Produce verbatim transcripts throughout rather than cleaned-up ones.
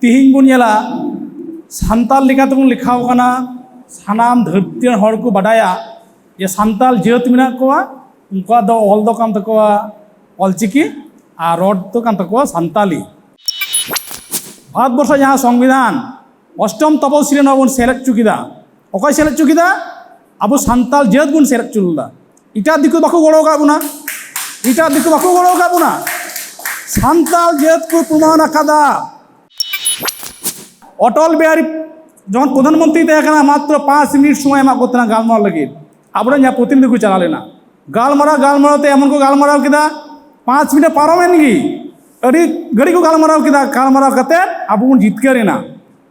ᱛᱤᱦᱤᱧ ᱵᱚᱱ ᱧᱮᱞᱟ, ᱥᱟᱱᱛᱟᱲ ᱞᱮᱠᱟᱛᱮᱵᱚᱱ ᱞᱮᱠᱷᱟᱣ ᱠᱟᱱᱟ᱾ ᱥᱟᱱᱟᱢ ᱫᱷᱟᱹᱨᱛᱤ ᱨᱮᱱ ᱦᱚᱲ ᱠᱚ ᱵᱟᱰᱟᱭᱟ ᱡᱮ ᱥᱟᱱᱛᱟᱲ ᱡᱟᱹᱛ ᱢᱮᱱᱟᱜ ᱠᱚᱣᱟ, ᱩᱱᱠᱩᱣᱟᱜ ᱫᱚ ᱚᱞ ᱫᱚ ᱠᱟᱱ ᱛᱟᱠᱚᱣᱟ ᱚᱞᱪᱤᱠᱤ ᱟᱨ ᱨᱚᱲ ᱫᱚ ᱠᱟᱱ ᱛᱟᱠᱚᱣᱟ ᱥᱟᱱᱛᱟᱞᱤ᱾ ᱵᱷᱟᱨᱚᱛᱵᱚᱨᱥᱚ ᱡᱟᱦᱟᱸ ᱥᱚᱝᱵᱤᱫᱷᱟᱱ ᱚᱥᱴᱚᱢ ᱛᱚᱯᱚᱥᱤᱞ ᱨᱮ ᱱᱚᱣᱟ ᱵᱚᱱ ᱥᱮᱞᱮᱫ ᱦᱚᱪᱚ ᱠᱮᱫᱟ᱾ ᱚᱠᱚᱭ ᱥᱮᱞᱮᱫ ᱦᱚᱪᱚ ᱠᱮᱫᱟ? ᱟᱵᱚ ᱥᱟᱱᱛᱟᱲ ᱡᱟᱹᱛ ᱵᱚᱱ ᱥᱮᱞᱮᱫ ᱦᱚᱪᱚ ᱞᱮᱫᱟ᱾ ᱮᱴᱟᱜ ᱫᱤᱠᱩ ᱵᱟᱠᱚ ᱜᱚᱲᱚ ᱟᱠᱟᱫ ᱵᱚᱱᱟ᱾ ᱮᱴᱟᱜ ᱫᱤᱠᱩ ᱵᱟᱠᱚ ᱜᱚᱲᱚ ᱟᱠᱟᱫ ᱵᱚᱱᱟ᱾ ᱥᱟᱱᱛᱟᱲ ᱡᱟᱹᱛ ᱠᱚ ᱯᱨᱚᱢᱟᱱ ᱟᱠᱟᱫᱟ᱾ ᱚᱴᱚᱞ ᱵᱤᱦᱟᱨᱤ ᱡᱚᱠᱷᱚᱱ ᱯᱨᱚᱫᱷᱟᱱ ᱢᱚᱱᱛᱨᱤ ᱛᱟᱦᱮᱸ ᱠᱟᱱᱟ, ᱢᱟᱛᱨᱚ ᱯᱟᱸᱪ ᱢᱤᱱᱤᱴ ᱥᱚᱢᱚᱭ ᱮᱢᱟᱜ ᱠᱚ ᱛᱟᱦᱮᱱᱟ ᱜᱟᱞᱢᱟᱨᱟᱣ ᱞᱟᱹᱜᱤᱫ᱾ ᱟᱵᱚᱨᱮᱱ ᱡᱟᱦᱟᱸ ᱯᱨᱚᱛᱤᱱᱤᱫᱷᱤ ᱠᱚ ᱪᱟᱞᱟᱣ ᱞᱮᱱᱟ, ᱜᱟᱞᱢᱟᱨᱟᱣ ᱜᱟᱞᱢᱟᱨᱟᱣ ᱛᱮ ᱮᱢᱚᱱ ᱠᱚ ᱜᱟᱞᱢᱟᱨᱟᱣ ᱠᱮᱫᱟ, ᱯᱟᱸᱪ ᱢᱤᱱᱤᱴ ᱯᱟᱨᱚᱢᱮᱱ ᱜᱮ, ᱟᱹᱰᱤ ᱜᱷᱟᱹᱲᱤᱡ ᱠᱚ ᱜᱟᱞᱢᱟᱨᱟᱣ ᱠᱮᱫᱟ᱾ ᱜᱟᱞᱢᱟᱨᱟᱣ ᱠᱟᱛᱮ ᱟᱵᱚ ᱵᱚᱱ ᱡᱤᱛᱠᱟᱹᱨ ᱮᱱᱟ᱾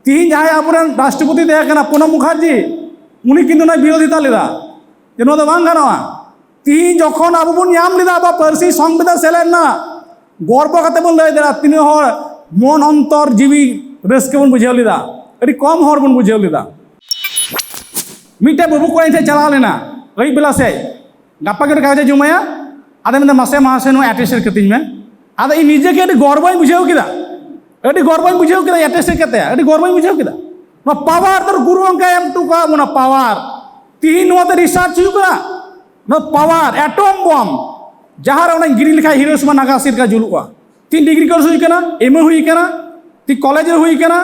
ᱛᱤᱦᱤᱧ ᱡᱟᱦᱟᱸᱭ ᱟᱵᱚᱨᱮᱱ ᱨᱟᱥᱴᱨᱚᱯᱚᱛᱤ ᱛᱟᱦᱮᱸ ᱠᱟᱱᱟ ᱯᱨᱚᱱᱚᱵ ᱢᱩᱠᱷᱟᱨᱡᱤ, ᱩᱱᱤ ᱠᱤᱱᱛᱩ ᱚᱱᱟ ᱵᱤᱨᱳᱫᱷᱤᱛᱟ ᱞᱮᱫᱟ ᱡᱮ ᱱᱚᱣᱟ ᱫᱚ ᱵᱟᱝ ᱜᱟᱱᱚᱜᱼᱟ᱾ ᱛᱤᱦᱤᱧ ᱡᱚᱠᱷᱚᱱ ᱟᱵᱚ ᱵᱚᱱ ᱧᱟᱢ ᱞᱮᱫᱟ ᱟᱵᱚᱣᱟᱜ ᱯᱟᱹᱨᱥᱤ ᱥᱚᱝᱵᱤᱫᱷᱟᱱ ᱥᱮᱞᱮᱫ ᱨᱮᱱᱟᱜ, ᱜᱚᱨᱵᱚ ᱠᱟᱛᱮ ᱵᱚᱱ ᱞᱟᱹᱭ ᱫᱟᱲᱮᱭᱟᱜᱼᱟ ᱛᱤᱱᱟᱹᱜ ᱦᱚᱲ ᱢᱚᱱ ᱚᱱᱛᱚᱨ ᱡᱤᱣᱤ ᱨᱟᱹᱥᱠᱟᱹ ᱵᱚᱱ ᱵᱩᱡᱷᱟᱹᱣ ᱞᱮᱫᱟ᱾ ᱟᱹᱰᱤ ᱠᱚᱢ ᱦᱚᱲ ᱵᱚᱱ ᱵᱩᱡᱷᱟᱹᱣ ᱞᱮᱫᱟ᱾ ᱢᱤᱫᱴᱮᱡ ᱵᱟᱹᱵᱩ ᱠᱚᱲᱟ ᱤᱧ ᱴᱷᱮᱱ ᱪᱟᱞᱟᱣ ᱞᱮᱱᱟ ᱟᱹᱭᱩᱵ ᱵᱮᱞᱟ ᱥᱮᱫ, ᱜᱟᱯᱟ ᱜᱮ ᱠᱟᱜᱚᱡᱮ ᱡᱚᱢᱟᱭᱟ᱾ ᱟᱫᱚ ᱢᱮᱱᱫᱟ, "ᱢᱟᱥᱮ ᱢᱟᱥᱮ ᱱᱚᱣᱟ ᱮᱴᱮᱥᱴ ᱠᱟᱹᱛᱤᱧ ᱢᱮ᱾" ᱟᱫᱚ ᱤᱧ ᱱᱤᱡᱮ ᱜᱮ ᱟᱹᱰᱤ ᱜᱚᱨᱵᱚᱧ ᱵᱩᱡᱷᱟᱹᱣ ᱠᱮᱫᱟ᱾ ᱟᱹᱰᱤ ᱜᱚᱨᱵᱚᱧ ᱵᱩᱡᱷᱟᱹᱣ ᱠᱮᱫᱟ, ᱮᱴᱮᱥᱴ ᱠᱟᱛᱮ ᱟᱹᱰᱤ ᱜᱚᱨᱵᱚᱧ ᱵᱩᱡᱷᱟᱹᱣ ᱠᱮᱫᱟ᱾ ᱱᱚᱣᱟ ᱯᱟᱣᱟᱨ ᱫᱚ ᱜᱩᱨᱩ ᱜᱚᱢᱠᱮ ᱮᱢ ᱦᱚᱴᱚ ᱠᱟᱜ ᱵᱚᱱᱟ, ᱯᱟᱣᱟᱨ᱾ ᱛᱤᱦᱤᱧ ᱱᱚᱣᱟᱛᱮ ᱨᱤᱥᱟᱨᱪ ᱦᱩᱭᱩᱜ ᱠᱟᱱᱟ, ᱱᱚᱣᱟ ᱯᱟᱣᱟᱨ, ᱮᱴᱚᱢ ᱵᱚᱢ, ᱡᱟᱦᱟᱸ ᱨᱮ ᱚᱱᱟᱧ ᱜᱤᱰᱤ ᱞᱮᱠᱷᱟᱱ ᱦᱤᱨᱳᱥᱤᱢᱟ ᱱᱟᱜᱟᱥᱟᱠᱤ ᱞᱮᱠᱟ ᱡᱩᱞᱩᱜᱼᱟ᱾ ᱛᱤᱦᱤᱧ ᱰᱤᱜᱽᱨᱤ ᱠᱳᱨᱥ ᱦᱩᱭ ᱠᱟᱱᱟ, ᱮᱢ ᱮ ᱦᱩᱭ ᱠᱟᱱᱟ, ᱛᱤᱦᱤᱧ ᱠᱚᱞᱮᱡᱽ ᱨᱮ ᱦᱩᱭ ᱠᱟᱱᱟ,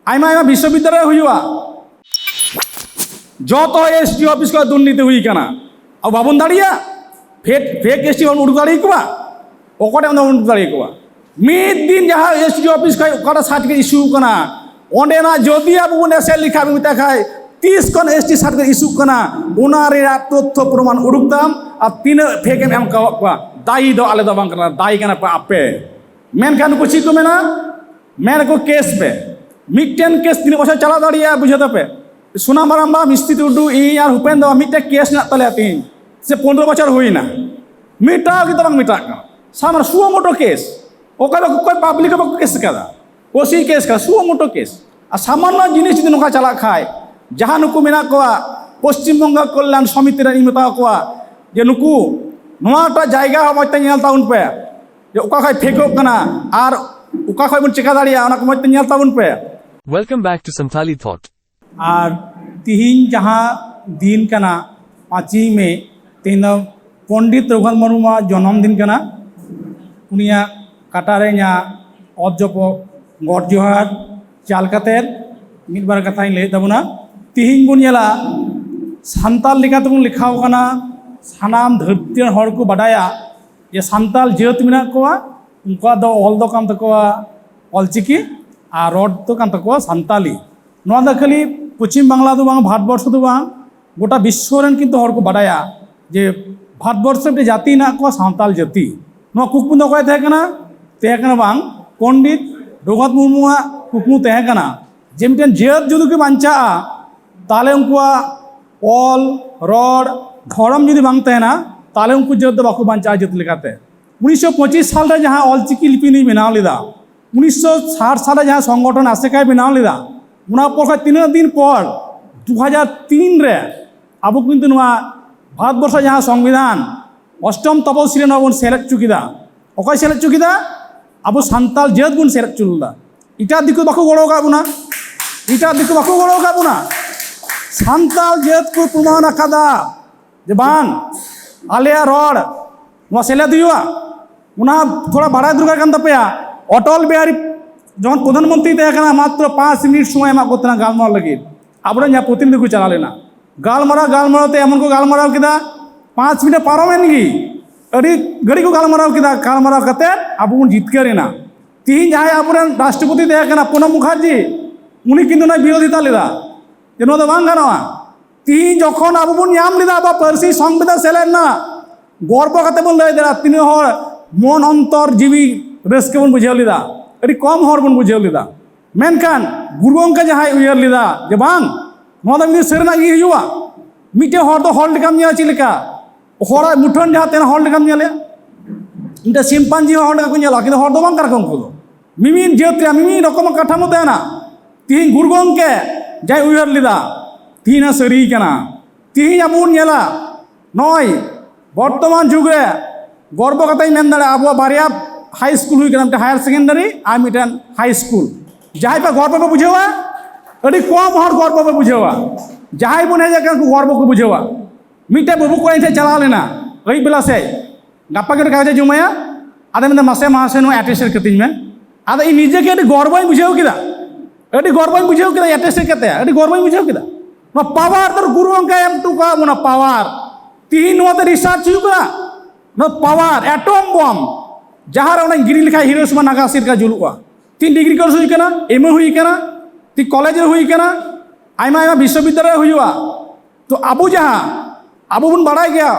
ᱟᱭᱢᱟ ᱟᱭᱢᱟ ᱵᱤᱥᱥᱚᱵᱤᱫᱽᱫᱟᱞᱚᱭ ᱨᱮ ᱦᱩᱭᱩᱜᱼᱟ᱾ ᱡᱚᱛᱚ ᱮᱥ ᱰᱤ ᱚᱯᱷᱤᱥ ᱠᱚᱨᱮ ᱫᱩᱨᱱᱤᱛᱤ ᱦᱩᱭ ᱠᱟᱱᱟ᱾ ᱟᱵᱚ ᱵᱟᱵᱚᱱ ᱫᱟᱲᱮᱭᱟᱜᱼᱟ? ᱯᱷᱮᱠ, ᱯᱷᱮᱠ ᱮᱥ ᱰᱤ ᱵᱟᱵᱚᱱ ᱩᱰᱩᱠ ᱫᱟᱲᱮᱭᱟᱠᱚᱣᱟ? ᱚᱠᱚᱭ ᱴᱷᱮᱱ ᱵᱚᱱ ᱩᱰᱩᱠ ᱫᱟᱲᱮᱭᱟᱠᱚᱣᱟ? ᱢᱤᱫ ᱫᱤᱱ ᱡᱟᱦᱟᱸ ᱮᱥ ᱰᱤ ᱚᱯᱷᱤᱥ ᱠᱷᱚᱱ ᱚᱠᱟᱴᱟᱜ ᱥᱟᱨᱴᱤᱯᱷᱤᱠᱮᱴ ᱤᱥᱩ ᱠᱟᱱᱟ, ᱚᱸᱰᱮᱱᱟᱜ ᱡᱩᱫᱤ ᱟᱵᱚ ᱵᱚᱱ ᱮᱥᱮᱫ ᱞᱮᱠᱷᱟᱱ, ᱢᱮᱛᱟ ᱠᱷᱟᱡ ᱛᱤᱥ ᱠᱷᱚᱱ ᱮᱥ ᱴᱤ ᱥᱟᱨᱴᱤᱯᱷᱤᱠᱮᱴ ᱤᱥᱩᱜ ᱠᱟᱱᱟ, ᱚᱱᱟ ᱨᱮᱭᱟᱜ ᱛᱚᱛᱛᱷᱚ ᱯᱨᱚᱢᱟᱱ ᱩᱰᱩᱠ ᱛᱟᱢ ᱟᱨ ᱛᱤᱱᱟᱹᱜ ᱯᱷᱮᱠ ᱮᱢ ᱮᱢ ᱠᱟᱣᱟᱫ ᱠᱚᱣᱟ᱾ ᱫᱟᱭᱤ ᱫᱚ ᱟᱞᱮ ᱫᱚ ᱵᱟᱝ ᱠᱟᱱᱟ, ᱫᱟᱭᱤ ᱠᱟᱱᱟ ᱯᱮ ᱟᱯᱮ᱾ ᱢᱮᱱᱠᱷᱟᱱ ᱱᱩᱠᱩ ᱪᱮᱫ ᱠᱚ ᱢᱮᱱᱟ? ᱢᱮᱱ ᱟᱠᱚ ᱠᱮᱥ ᱯᱮ᱾ ᱢᱤᱫᱴᱮᱱ ᱠᱮᱥ ᱛᱤᱱᱟᱹᱜ ᱵᱚᱪᱷᱚᱨ ᱪᱟᱞᱟᱣ ᱫᱟᱲᱮᱭᱟᱜᱼᱟ, ᱵᱩᱡᱷᱟᱹᱣ ᱛᱟᱯᱮ? ᱥᱳᱱᱟᱢ ᱢᱟᱨᱟᱢᱵᱟ, ᱢᱤᱥᱛᱨᱤ ᱴᱩᱰᱩ, ᱤᱧ ᱟᱨ ᱦᱩᱯᱮᱱ ᱫᱚ ᱢᱤᱫᱴᱮᱱ ᱠᱮᱥ ᱢᱮᱱᱟᱜ ᱛᱟᱞᱮᱭᱟ ᱛᱤᱦᱤᱧ, ᱥᱮ ᱯᱚᱱᱨᱚ ᱵᱚᱪᱷᱚᱨ ᱦᱩᱭᱱᱟ, ᱢᱤᱫᱴᱟᱝ ᱜᱮ ᱛᱟᱞᱟᱝ ᱢᱮᱴᱟᱜ ᱠᱟᱱᱟ᱾ ᱥᱟᱢᱟᱱ ᱥᱩᱣᱚ ᱢᱳᱴᱳ ᱠᱮᱥ, ᱚᱠᱚᱭ ᱵᱟᱠᱚ, ᱚᱠᱚᱭ ᱯᱟᱵᱽᱞᱤᱠ ᱦᱚᱸ ᱵᱟᱠᱚ ᱠᱮᱥ ᱟᱠᱟᱫᱟ, ᱳᱥᱤ ᱠᱮᱥ ᱠᱟᱱᱟ, ᱥᱩᱣᱚ ᱢᱳᱴᱳ ᱠᱮᱥ᱾ ᱟᱨ ᱥᱟᱢᱟᱱᱱᱚ ᱡᱤᱱᱤᱥ ᱡᱩᱫᱤ ᱱᱚᱝᱠᱟ ᱪᱟᱞᱟᱜ ᱠᱷᱟᱡ, ᱡᱟᱦᱟᱸ ᱱᱩᱠᱩ ᱢᱮᱱᱟᱜ ᱠᱚᱣᱟ ᱯᱚᱥᱪᱤᱢ ᱵᱚᱝᱜᱚ ᱠᱚᱞᱭᱟᱱ ᱥᱚᱢᱤᱛᱤ ᱨᱮᱱ, ᱤᱧ ᱢᱮᱛᱟ ᱠᱚᱣᱟ ᱡᱮ ᱱᱩᱠᱩ ᱱᱚᱣᱟᱴᱟᱜ ᱡᱟᱭᱜᱟ ᱦᱚᱸ ᱢᱚᱡᱽ ᱛᱮ ᱧᱮᱞ ᱛᱟᱵᱚᱱ ᱯᱮ᱾ ᱡᱮ ᱚᱠᱟ ᱠᱷᱚᱡ ᱯᱷᱮᱠᱚᱜ ᱠᱟᱱᱟ ᱟᱨ ᱚᱠᱟ ᱠᱷᱚᱡ ᱵᱚᱱ ᱪᱮᱠᱟ ᱫᱟᱲᱮᱭᱟᱜᱼᱟ, ᱚᱱᱟ ᱠᱚ ᱢᱚᱡᱽ ᱛᱮ ᱧᱮᱞ ᱛᱟᱵᱚᱱ ᱯᱮ᱾ Welcome back to Santali Thought. ᱟᱨ ᱛᱤᱦᱤᱧ ᱡᱟᱦᱟᱸ ᱫᱤᱱ ᱠᱟᱱᱟ, ᱯᱟᱸᱪᱮᱭ ᱢᱮ, ᱛᱮᱦᱮᱧ ᱫᱚ ᱯᱚᱱᱰᱤᱛ ᱨᱚᱜᱷᱩᱱᱟᱛᱷ ᱢᱩᱨᱢᱩᱣᱟᱜ ᱡᱚᱱᱚᱢ ᱫᱤᱱ ᱠᱟᱱᱟ᱾ ᱩᱱᱤᱭᱟᱜ ᱠᱟᱴᱟ ᱨᱮ ᱤᱧᱟᱹᱜ ᱚᱛ ᱡᱚᱯᱚᱜ ᱜᱚᱰ ᱡᱚᱦᱟᱨ ᱪᱟᱞ ᱠᱟᱛᱮᱫ ᱢᱤᱫ ᱵᱟᱨ ᱠᱟᱛᱷᱟᱧ ᱞᱟᱹᱭᱮᱫ ᱛᱟᱵᱚᱱᱟ᱾ ᱛᱤᱦᱤᱧ ᱵᱚᱱ ᱧᱮᱞᱟ, ᱥᱟᱱᱛᱟᱲ ᱞᱮᱠᱟ ᱛᱮᱵᱚᱱ ᱞᱮᱠᱷᱟᱣ ᱠᱟᱱᱟ᱾ ᱥᱟᱱᱟᱢ ᱫᱷᱟᱹᱨᱛᱤ ᱨᱮᱱ ᱦᱚᱲ ᱠᱚ ᱵᱟᱰᱟᱭᱟ ᱡᱮ ᱥᱟᱱᱛᱟᱲ ᱡᱟᱹᱛ ᱢᱮᱱᱟᱜ ᱠᱚᱣᱟ, ᱩᱱᱠᱩᱣᱟᱜ ᱫᱚ ᱚᱞ ᱫᱚ ᱠᱟᱱ ᱛᱟᱠᱚᱣᱟ ᱚᱞᱪᱤᱠᱤ ᱟᱨ ᱨᱚᱲ ᱫᱚ ᱠᱟᱱ ᱛᱟᱠᱚᱣᱟ ᱥᱟᱱᱛᱟᱞᱤ᱾ ᱱᱚᱣᱟ ᱫᱚ ᱠᱷᱟᱹᱞᱤ ᱯᱚᱪᱷᱤᱢ ᱵᱟᱝᱞᱟ ᱫᱚ ᱵᱟᱝ, ᱵᱷᱟᱨᱚᱛᱵᱚᱨᱥᱚ ᱫᱚ ᱵᱟᱝ, ᱜᱚᱴᱟ ᱵᱤᱥᱥᱚ ᱨᱮᱱ ᱠᱤᱱᱛᱩ ᱦᱚᱲ ᱠᱚ ᱵᱟᱰᱟᱭᱟ ᱡᱮ ᱵᱷᱟᱨᱚᱛᱵᱚᱨᱥᱚ ᱨᱮ ᱢᱤᱫᱴᱮᱱ ᱡᱟᱹᱛᱤ ᱦᱮᱱᱟᱜ ᱠᱚᱣᱟ, ᱥᱟᱱᱛᱟᱞ ᱡᱟᱹᱛᱤ᱾ ᱱᱚᱣᱟ ᱠᱩᱠᱢᱩ ᱫᱚ ᱚᱠᱚᱭ ᱛᱟᱦᱮᱸ ᱠᱟᱱᱟ? ᱛᱟᱦᱮᱸ ᱠᱟᱱᱟ ᱵᱟᱝ, ᱯᱚᱱᱰᱤᱛ ᱨᱚᱜᱷᱩᱱᱟᱛᱷ ᱢᱩᱨᱢᱩᱣᱟᱜ ᱠᱩᱠᱢᱩ ᱛᱟᱦᱮᱸ ᱠᱟᱱᱟ ᱡᱮ ᱢᱤᱫᱴᱮᱱ ᱡᱟᱹᱛ ᱡᱩᱫᱤ ᱠᱚ ᱵᱟᱧᱪᱟᱜᱼᱟ, ᱛᱟᱦᱚᱞᱮ ᱩᱱᱠᱩᱣᱟᱜ ᱚᱞ, ᱨᱚᱲ, ᱫᱷᱚᱨᱚᱢ ᱡᱩᱫᱤ ᱵᱟᱝ ᱛᱟᱦᱮᱱᱟ, ᱛᱟᱦᱚᱞᱮ ᱩᱱᱠᱩ ᱡᱟᱹᱛ ᱫᱚ ᱵᱟᱠᱚ ᱵᱟᱧᱪᱟᱜᱼᱟ ᱡᱟᱹᱛ ᱞᱮᱠᱟᱛᱮ᱾ ᱩᱱᱤᱥᱥᱚ ᱯᱚᱸᱪᱤᱥ ᱥᱟᱞ ᱨᱮ ᱡᱟᱦᱟᱸ ᱚᱞᱪᱤᱠᱤ ᱞᱤᱯᱤ ᱱᱩᱭ ᱵᱮᱱᱟᱣ ᱞᱮᱫᱟ, ᱩᱱᱤᱥᱥᱚ ᱥᱟᱴ ᱥᱟᱞ ᱨᱮ ᱡᱟᱦᱟᱸ ᱥᱚᱝᱜᱚᱴᱷᱚᱱ ᱟᱥᱮᱠᱟᱭ ᱵᱮᱱᱟᱣ ᱞᱮᱫᱟ, ᱚᱱᱟ ᱯᱚᱨ ᱠᱷᱚᱱ ᱛᱤᱱᱟᱹᱜ ᱫᱤᱱ ᱯᱚᱨ, ᱫᱩ ᱦᱟᱡᱟᱨ ᱛᱤᱱ ᱨᱮ ᱟᱵᱚ ᱠᱤᱱᱛᱩ ᱱᱚᱣᱟ ᱵᱷᱟᱨᱚᱛᱵᱚᱨᱥᱚ ᱡᱟᱦᱟᱸ ᱥᱚᱝᱵᱤᱫᱷᱟᱱ ᱚᱥᱴᱚᱢ ᱛᱚᱯᱚᱥᱤᱞ ᱨᱮ ᱱᱚᱣᱟ ᱵᱚᱱ ᱥᱮᱞᱮᱫ ᱦᱚᱪᱚ ᱠᱮᱫᱟ᱾ ᱚᱠᱚᱭ ᱥᱮᱞᱮᱫ ᱦᱚᱪᱚ ᱠᱮᱫᱟ? ᱟᱵᱚ ᱥᱟᱱᱛᱟᱲ ᱡᱟᱹᱛ ᱵᱚᱱ ᱥᱮᱞᱮᱫ ᱦᱚᱪᱚ ᱞᱮᱫᱟ᱾ ᱮᱴᱟᱜ ᱫᱤᱠᱩ ᱵᱟᱠᱚ ᱜᱚᱲᱚ ᱟᱠᱟᱫ ᱵᱚᱱᱟ, ᱮᱴᱟᱜ ᱫᱤᱠᱩ ᱵᱟᱠᱚ ᱜᱚᱲᱚ ᱟᱠᱟᱫ ᱵᱚᱱᱟ᱾ ᱥᱟᱱᱛᱟᱲ ᱡᱟᱹᱛ ᱠᱚ ᱯᱨᱚᱢᱟᱱ ᱟᱠᱟᱫᱟ ᱡᱮ ᱵᱟᱝ, ᱟᱞᱮᱭᱟᱜ ᱨᱚᱲ ᱱᱚᱣᱟ ᱥᱮᱞᱮᱫ ᱦᱩᱭᱩᱜᱼᱟ᱾ ᱚᱱᱟ ᱛᱷᱚᱲᱟ ᱵᱟᱲᱟᱭ ᱫᱚᱨᱠᱟᱨ ᱠᱟᱱ ᱛᱟᱯᱮᱭᱟ᱾ ᱚᱴᱚᱞ ᱵᱤᱦᱟᱨᱤ ᱡᱚᱠᱷᱚᱱ ᱯᱨᱚᱫᱷᱟᱱ ᱢᱚᱱᱛᱨᱤ ᱛᱟᱦᱮᱸ ᱠᱟᱱᱟ, ᱢᱟᱛᱨᱚ ᱯᱟᱸᱪ ᱢᱤᱱᱤᱴ ᱥᱚᱢᱚᱭ ᱮᱢᱟᱜ ᱠᱚ ᱛᱟᱦᱮᱱᱟ ᱜᱟᱞᱢᱟᱨᱟᱣ ᱞᱟᱹᱜᱤᱫ᱾ ᱟᱵᱚᱨᱮᱱ ᱡᱟᱦᱟᱸ ᱯᱨᱚᱛᱤᱱᱤᱫᱷᱤ ᱠᱚ ᱪᱟᱞᱟᱣ ᱞᱮᱱᱟ, ᱜᱟᱞᱢᱟᱨᱟᱣ ᱜᱟᱞᱢᱟᱨᱟᱣ ᱛᱮ ᱮᱢᱚᱱ ᱠᱚ ᱜᱟᱞᱢᱟᱨᱟᱣ ᱠᱮᱫᱟ, ᱯᱟᱸᱪ ᱢᱤᱱᱤᱴ ᱯᱟᱨᱚᱢᱮᱱ ᱜᱮ, ᱟᱹᱰᱤ ᱜᱷᱟᱹᱲᱤᱡ ᱠᱚ ᱜᱟᱞᱢᱟᱨᱟᱣ ᱠᱮᱫᱟ᱾ ᱜᱟᱞᱢᱟᱨᱟᱣ ᱠᱟᱛᱮ ᱟᱵᱚ ᱵᱚᱱ ᱡᱤᱛᱠᱟᱹᱨ ᱮᱱᱟ᱾ ᱛᱤᱦᱤᱧ ᱡᱟᱦᱟᱸᱭ ᱟᱵᱚᱨᱮᱱ ᱨᱟᱥᱴᱨᱚᱯᱚᱛᱤ ᱛᱟᱦᱮᱸ ᱠᱟᱱᱟ ᱯᱨᱚᱱᱚᱵ ᱢᱩᱠᱷᱟᱨᱡᱤ, ᱩᱱᱤ ᱠᱤᱱᱛᱩ ᱚᱱᱟ ᱵᱤᱨᱳᱫᱷᱤᱛᱟ ᱞᱮᱫᱟ ᱡᱮ ᱱᱚᱣᱟ ᱫᱚ ᱵᱟᱝ ᱜᱟᱱᱚᱜᱼᱟ᱾ ᱛᱤᱦᱤᱧ ᱡᱚᱠᱷᱚᱱ ᱟᱵᱚ ᱵᱚᱱ ᱧᱟᱢ ᱞᱮᱫᱟ ᱟᱵᱚᱣᱟᱜ ᱯᱟᱹᱨᱥᱤ ᱥᱚᱝᱵᱤᱫᱷᱟᱱ ᱥᱮᱞᱮᱫ ᱨᱮᱱᱟᱜ, ᱜᱚᱨᱵᱚ ᱠᱟᱛᱮ ᱵᱚᱱ ᱞᱟᱹᱭ ᱫᱟᱲᱮᱭᱟᱜᱼᱟ ᱛᱤᱱᱟᱹᱜ ᱦᱚᱲ ᱢᱚᱱ ᱚᱱᱛᱚᱨ ᱡᱤᱣᱤ ᱨᱟᱹᱥᱠᱟᱹ ᱵᱚᱱ ᱵᱩᱡᱷᱟᱹᱣ ᱞᱮᱫᱟ, ᱟᱹᱰᱤ ᱠᱚᱢ ᱦᱚᱲ ᱵᱚᱱ ᱵᱩᱡᱷᱟᱹᱣ ᱞᱮᱫᱟ᱾ ᱢᱮᱱᱠᱷᱟᱱ ᱜᱩᱨᱩ ᱜᱚᱢᱠᱮ ᱡᱟᱦᱟᱸᱭ ᱩᱭᱦᱟᱹᱨ ᱞᱮᱫᱟ ᱡᱮ ᱵᱟᱝ, ᱱᱚᱣᱟ ᱫᱚ ᱢᱤᱫ ᱫᱤᱱ ᱥᱟᱹᱨᱤᱱᱟᱜ ᱜᱮ ᱦᱩᱭᱩᱜᱼᱟ᱾ ᱢᱤᱫᱴᱮᱱ ᱦᱚᱲ ᱫᱚ ᱦᱚᱲ ᱞᱮᱠᱟᱢ ᱧᱮᱞᱟ ᱪᱮᱫ ᱞᱮᱠᱟ? ᱦᱚᱲᱟᱜ ᱢᱩᱴᱷᱟᱹᱱ ᱡᱟᱦᱟᱸ ᱛᱟᱦᱮᱱᱟ ᱦᱚᱲ ᱞᱮᱠᱟᱢ ᱧᱮᱞᱮᱭᱟ, ᱢᱤᱫᱴᱮᱱ ᱥᱤᱢᱯᱟᱧᱡᱤ ᱦᱚᱸ ᱦᱚᱲ ᱞᱮᱠᱟ ᱠᱚ ᱧᱮᱞᱚᱜᱼᱟ, ᱠᱤᱱᱛᱩ ᱦᱚᱲ ᱫᱚ ᱵᱟᱝ ᱠᱟᱱᱟ ᱠᱚ ᱩᱱᱠᱩ ᱫᱚ᱾ ᱢᱤᱢᱤᱫ ᱡᱟᱹᱛ ᱨᱮᱭᱟᱜ ᱢᱤᱢᱤᱫ ᱨᱚᱠᱚᱢᱟᱜ ᱠᱟᱴᱷᱟᱢᱳ ᱛᱟᱦᱮᱱᱟ᱾ ᱛᱤᱦᱤᱧ ᱜᱩᱨᱩ ᱜᱚᱢᱠᱮ ᱡᱟᱭ ᱩᱭᱦᱟᱹᱨ ᱞᱮᱫᱟ, ᱛᱤᱦᱤᱧ ᱦᱚᱸ ᱥᱟᱹᱨᱤ ᱠᱟᱱᱟ᱾ ᱛᱤᱦᱤᱧ ᱟᱵᱚ ᱵᱚᱱ ᱧᱮᱞᱟ, ᱱᱚᱜᱼᱚᱭ ᱵᱚᱨᱛᱚᱢᱟᱱ ᱡᱩᱜᱽ ᱨᱮ ᱜᱚᱨᱵᱚ ᱠᱟᱛᱮᱧ ᱢᱮᱱ ᱫᱟᱲᱮᱭᱟᱜᱼᱟ, ᱟᱵᱚᱣᱟᱜ ᱵᱟᱨᱭᱟ ᱦᱟᱭ ᱥᱠᱩᱞ ᱦᱩᱭ ᱠᱟᱱᱟ, ᱢᱤᱫᱴᱮᱱ ᱦᱟᱭᱟᱨ ᱥᱮᱠᱮᱱᱰᱟᱨᱤ ᱟᱨ ᱢᱤᱫᱴᱮᱱ ᱦᱟᱭ ᱥᱠᱩᱞ᱾ ᱡᱟᱦᱟᱸᱭ ᱯᱮ ᱜᱚᱨᱵᱚ ᱯᱮ ᱵᱩᱡᱷᱟᱹᱣᱟ, ᱟᱹᱰᱤ ᱠᱚᱢ ᱦᱚᱲ ᱜᱚᱨᱵᱚ ᱯᱮ ᱵᱩᱡᱷᱟᱹᱣᱟ᱾ ᱡᱟᱦᱟᱸᱭ ᱵᱚᱱ ᱦᱮᱡ ᱟᱠᱟᱱ, ᱩᱱᱠᱩ ᱜᱚᱨᱵᱚ ᱠᱚ ᱵᱩᱡᱷᱟᱹᱣᱟ᱾ ᱢᱤᱫᱴᱮᱱ ᱵᱟᱹᱵᱩ ᱠᱚᱲᱟ ᱤᱧ ᱴᱷᱮᱱ ᱪᱟᱞᱟᱣ ᱞᱮᱱᱟ ᱟᱹᱭᱩᱵ ᱵᱮᱞᱟ ᱥᱮᱫ, ᱜᱟᱯᱟ ᱜᱮ ᱠᱟᱜᱚᱡᱽ ᱮ ᱡᱚᱢᱟᱭᱟ᱾ ᱟᱫᱚ ᱢᱮᱱᱫᱟ, "ᱢᱟᱥᱮ ᱢᱟᱥᱮ ᱱᱚᱣᱟ ᱮᱴᱮᱥᱴ ᱠᱟᱹᱛᱤᱧ ᱢᱮ᱾" ᱟᱫᱚ ᱤᱧ ᱱᱤᱡᱮ ᱜᱮ ᱟᱹᱰᱤ ᱜᱚᱨᱵᱚᱧ ᱵᱩᱡᱷᱟᱹᱣ ᱠᱮᱫᱟ, ᱟᱹᱰᱤ ᱜᱚᱨᱵᱚᱧ ᱵᱩᱡᱷᱟᱹᱣ ᱠᱮᱫᱟ ᱮᱴᱮᱥᱴ ᱠᱟᱛᱮ, ᱟᱹᱰᱤ ᱜᱚᱨᱵᱚᱧ ᱵᱩᱡᱷᱟᱹᱣ ᱠᱮᱫᱟ᱾ ᱱᱚᱣᱟ ᱯᱟᱣᱟᱨ ᱫᱚ ᱜᱩᱨᱩ ᱜᱚᱢᱠᱮ ᱮᱢ ᱦᱚᱴᱚ ᱠᱟᱜ ᱵᱚᱱᱟ, ᱯᱟᱣᱟᱨ᱾ ᱛᱤᱦᱤᱧ ᱱᱚᱣᱟᱛᱮ ᱨᱤᱥᱟᱨᱪ ᱦᱩᱭᱩᱜ ᱠᱟᱱᱟ, ᱱᱚᱣᱟ ᱯᱟᱣᱟᱨ, ᱮᱴᱚᱢ ᱵᱚᱢ, ᱡᱟᱦᱟᱸ ᱨᱮ ᱚᱸᱰᱮ ᱜᱤᱰᱤ ᱞᱮᱠᱷᱟᱱ ᱦᱤᱨᱳᱥᱤᱢᱟ ᱱᱟᱜᱟᱥᱟᱠᱤ ᱞᱮᱠᱟ ᱡᱩᱞᱩᱜᱼᱟ᱾ ᱛᱤᱦᱤᱧ ᱰᱤᱜᱽᱨᱤ ᱠᱳᱨᱥ ᱦᱩᱭ ᱠᱟᱱᱟ, ᱮᱢ ᱮ ᱦᱩᱭ ᱠᱟᱱᱟ, ᱛᱤᱦᱤᱧ ᱠᱚᱞᱮᱡᱽ ᱨᱮ ᱦᱩᱭ ᱠᱟᱱᱟ, ᱟᱭᱢᱟ ᱟᱭᱢᱟ ᱵᱤᱥᱥᱚᱵᱤᱫᱽᱫᱟᱞᱚᱭ ᱨᱮ ᱦᱩᱭᱩᱜᱼᱟ᱾ ᱛᱚ ᱟᱵᱚ ᱡᱟᱦᱟᱸ, ᱟᱵᱚ ᱵᱚᱱ ᱵᱟᱲᱟᱭ ᱜᱮᱭᱟ,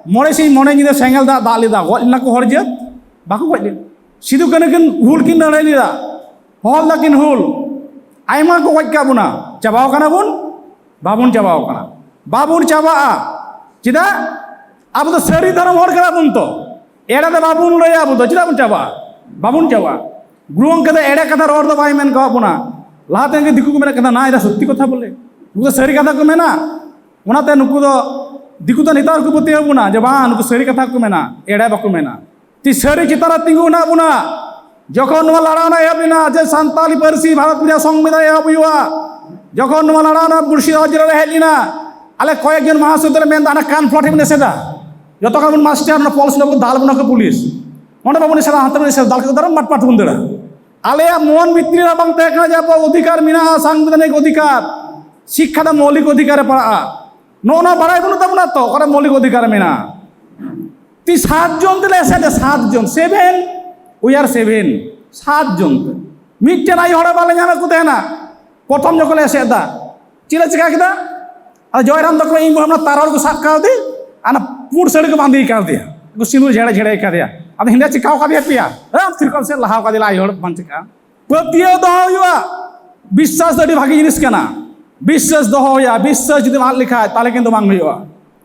ᱢᱚᱬᱮ ᱥᱤᱧ ᱢᱚᱬᱮ ᱧᱤᱫᱟᱹ ᱥᱮᱸᱜᱮᱞ ᱫᱟᱜ ᱫᱟᱜ ᱞᱮᱫᱟ, ᱜᱚᱡ ᱞᱮᱱᱟ ᱠᱚ ᱦᱚᱲ ᱡᱟᱹᱛ? ᱵᱟᱠᱚ ᱜᱚᱡ ᱞᱮᱱᱟ᱾ ᱥᱤᱫᱩ ᱠᱟᱹᱱᱦᱩ ᱠᱤᱱ ᱦᱩᱞ ᱠᱤᱱ ᱞᱟᱹᱲᱦᱟᱹᱭ ᱞᱮᱫᱟ, ᱦᱚᱦᱚ ᱞᱮᱫᱟ ᱠᱤᱱ ᱦᱩᱞ, ᱟᱭᱢᱟ ᱠᱚ ᱜᱚᱡ ᱠᱟᱜ ᱵᱚᱱᱟ᱾ ᱪᱟᱵᱟᱣ ᱠᱟᱱᱟ ᱵᱚᱱ? ᱵᱟᱵᱚᱱ ᱪᱟᱵᱟᱣ ᱠᱟᱱᱟ, ᱵᱟᱵᱚᱱ ᱪᱟᱵᱟᱜᱼᱟ᱾ ᱪᱮᱫᱟᱜ? ᱟᱵᱚ ᱫᱚ ᱥᱟᱹᱨᱤ ᱫᱷᱚᱨᱚᱢ ᱦᱚᱲ ᱠᱟᱱᱟ ᱵᱚᱱ ᱛᱚ᱾ ᱮᱲᱮ ᱫᱚ ᱵᱟᱵᱚᱱ ᱞᱟᱹᱭᱟ, ᱟᱵᱚ ᱫᱚ ᱪᱮᱫᱟᱜ ᱵᱚᱱ ᱪᱟᱵᱟᱜᱼᱟ? ᱵᱟᱵᱚᱱ ᱪᱟᱵᱟᱜᱼᱟ᱾ ᱜᱩᱨᱩ ᱜᱚᱢᱠᱮ ᱫᱚ ᱮᱲᱮ ᱠᱟᱛᱷᱟ ᱨᱚᱲ ᱫᱚ ᱵᱟᱭ ᱢᱮᱱ ᱠᱟᱣᱟᱫ ᱵᱚᱱᱟ᱾ ᱞᱟᱦᱟᱛᱮ ᱜᱮ ᱫᱤᱠᱩ ᱠᱚ ᱢᱮᱱᱮᱫ ᱠᱟᱱᱟ, "ᱱᱟ, ᱮᱴᱟ ᱥᱚᱛᱛᱤ ᱠᱟᱛᱷᱟ ᱵᱚᱞᱮ, ᱱᱩᱠᱩ ᱫᱚ ᱥᱟᱹᱨᱤ ᱠᱟᱛᱷᱟ ᱠᱚ ᱢᱮᱱᱟ᱾" ᱚᱱᱟᱛᱮ ᱱᱩᱠᱩ ᱫᱚ, ᱫᱤᱠᱩ ᱫᱚ ᱱᱮᱛᱟᱨ ᱠᱚ ᱯᱟᱹᱛᱭᱟᱹᱣ ᱵᱚᱱᱟ ᱡᱮ ᱵᱟᱝ, ᱱᱩᱠᱩ ᱥᱟᱹᱨᱤ ᱠᱟᱛᱷᱟ ᱠᱚ ᱢᱮᱱᱟ, ᱮᱲᱮ ᱵᱟᱠᱚ ᱢᱮᱱᱟ᱾ ᱛᱤ ᱥᱟᱹᱨᱤ ᱪᱮᱛᱟᱱ ᱨᱮ ᱛᱤᱸᱜᱩ ᱦᱮᱱᱟᱜ ᱵᱚᱱᱟ᱾ ᱡᱚᱠᱷᱚᱱ ᱱᱚᱣᱟ ᱞᱟᱲᱟᱣ ᱮᱦᱚᱵ ᱞᱮᱱᱟ ᱡᱮ ᱥᱟᱱᱛᱟᱞᱤ ᱯᱟᱹᱨᱥᱤ ᱵᱷᱟᱨᱚᱛ ᱨᱮᱭᱟᱜ ᱥᱚᱝᱵᱤᱫᱷᱟᱱ ᱮᱦᱚᱵ ᱦᱩᱭᱩᱜᱼᱟ, ᱡᱚᱠᱷᱚᱱ ᱱᱚᱣᱟ ᱞᱟᱲᱟᱣ ᱚᱱᱟ ᱢᱩᱨᱥᱤᱫᱟᱵᱟᱫᱽ ᱡᱮᱞᱟ ᱨᱮ ᱦᱮᱡ ᱞᱮᱱᱟ, ᱟᱞᱮ ᱠᱚᱭᱮᱠ ᱡᱚᱱ ᱢᱟᱦᱟᱥᱩᱨ ᱫᱚᱞᱮ ᱢᱮᱱᱫᱟ, "ᱦᱟᱱᱟ ᱠᱟᱱ ᱯᱷᱞᱚᱴ ᱨᱮᱵᱚᱱ ᱮᱥᱮᱫᱟ, ᱡᱚᱛᱚ ᱠᱷᱚᱱ ᱵᱚᱱ ᱢᱟᱥᱴᱟᱨ, ᱚᱱᱟ ᱯᱚᱞᱥ ᱵᱟᱠᱚ ᱫᱟᱞ ᱵᱚᱱᱟ ᱠᱚ ᱯᱩᱞᱤᱥ, ᱚᱸᱰᱮ ᱵᱟᱵᱚᱱ ᱮᱥᱮᱫᱟ, ᱦᱟᱱᱛᱮ ᱵᱚᱱ ᱮᱥᱮᱫᱟ, ᱫᱟᱞ ᱠᱟᱛᱮ ᱫᱟᱨᱟᱢ ᱢᱟᱴ ᱯᱟᱴ ᱵᱚᱱ ᱫᱟᱹᱲᱟ᱾" ᱟᱞᱮᱭᱟᱜ ᱢᱚᱱ ᱵᱷᱤᱛᱨᱤ ᱨᱮ ᱵᱟᱝ ᱛᱟᱦᱮᱸ ᱠᱟᱱᱟ ᱡᱮ ᱟᱵᱚᱣᱟᱜ ᱚᱫᱷᱤᱠᱟᱨ ᱢᱮᱱᱟᱜᱼᱟ, ᱥᱟᱝᱵᱤᱫᱷᱟᱱᱤᱠ ᱚᱫᱷᱤᱠᱟᱨ, ᱥᱤᱠᱠᱷᱟ ᱫᱚ ᱢᱳᱣᱞᱤᱠ ᱚᱫᱷᱤᱠᱟᱨ ᱨᱮ ᱯᱟᱲᱟᱜᱼᱟ᱾ ᱱᱚᱜᱼᱚ ᱱᱚᱣᱟ ᱵᱟᱲᱟᱭ ᱵᱟᱹᱱᱩᱜ ᱛᱟᱵᱚᱱᱟ ᱛᱚ, ᱚᱠᱟᱨᱮ ᱢᱳᱣᱞᱤᱠ ᱚᱫᱷᱤᱠᱟᱨ ᱢᱮᱱᱟᱜᱼᱟ? ᱛᱤ ᱥᱟᱛ ᱡᱚᱱ ᱛᱮᱞᱮ ᱮᱥᱮᱫ ᱞᱮᱫᱟ, ᱥᱟᱛ ᱡᱚᱱ, seven, we are seven, ᱥᱟᱛ ᱡᱚᱱ ᱛᱮ᱾ ᱢᱤᱫᱴᱮᱱ ᱟᱭᱳ ᱦᱚᱲ ᱵᱟᱞᱮ ᱧᱟᱢᱮᱫ ᱠᱚ ᱛᱟᱦᱮᱱᱟ᱾ ᱯᱨᱚᱛᱷᱚᱢ ᱡᱚᱠᱷᱚᱱ ᱞᱮ ᱮᱥᱮᱫ ᱮᱫᱟ, ᱪᱮᱫ ᱞᱮ ᱪᱤᱠᱟ ᱠᱮᱫᱟ? ᱟᱫᱚ ᱡᱚᱭᱨᱟᱢ ᱛᱟᱠᱚ ᱤᱧ ᱵᱚᱭᱦᱟ ᱚᱱᱟ ᱛᱟᱨᱣᱟᱲ ᱠᱚ ᱥᱟᱵ ᱠᱟᱣᱫᱮ, ᱟᱨ ᱚᱱᱟ ᱯᱩᱸᱰ ᱥᱟᱹᱲᱤ ᱠᱚ ᱵᱟᱸᱫᱮ ᱠᱟᱣᱫᱮᱭᱟ, ᱩᱱᱠᱩ ᱥᱤᱸᱫᱩᱨ ᱡᱷᱮᱲᱮ ᱡᱷᱮᱲᱮ ᱠᱟᱫᱮᱭᱟ᱾ ᱟᱫᱚ ᱦᱤᱱᱫᱟ ᱪᱤᱠᱟᱣ ᱠᱟᱫᱮᱭᱟ ᱯᱮᱭᱟ? ᱟᱢ ᱛᱤᱨᱠᱚᱢ ᱥᱮᱫ ᱞᱟᱦᱟ ᱠᱟᱫᱮᱭᱟ, ᱟᱭᱳ ᱦᱚᱲ ᱵᱟᱝ ᱪᱤᱠᱟᱜᱼᱟ᱾ ᱯᱟᱹᱛᱭᱟᱹᱣ ᱫᱚᱦᱚ ᱦᱩᱭᱩᱜᱼᱟ᱾ ᱵᱤᱥᱥᱟᱥ ᱫᱚ ᱟᱹᱰᱤ ᱵᱷᱟᱜᱤ ᱡᱤᱱᱤᱥ ᱠᱟᱱᱟ᱾ ᱵᱤᱥᱥᱟᱥ ᱫᱚᱦᱚ ᱦᱩᱭᱩᱜᱼᱟ᱾ ᱵᱤᱥᱥᱟᱥ ᱡᱩᱫᱤᱢ ᱟᱫ ᱞᱮᱠᱷᱟᱡ, ᱛᱟᱦᱞᱮ ᱠᱤᱱᱛᱩ ᱵᱟᱝ ᱦᱩᱭᱩᱜᱼᱟ᱾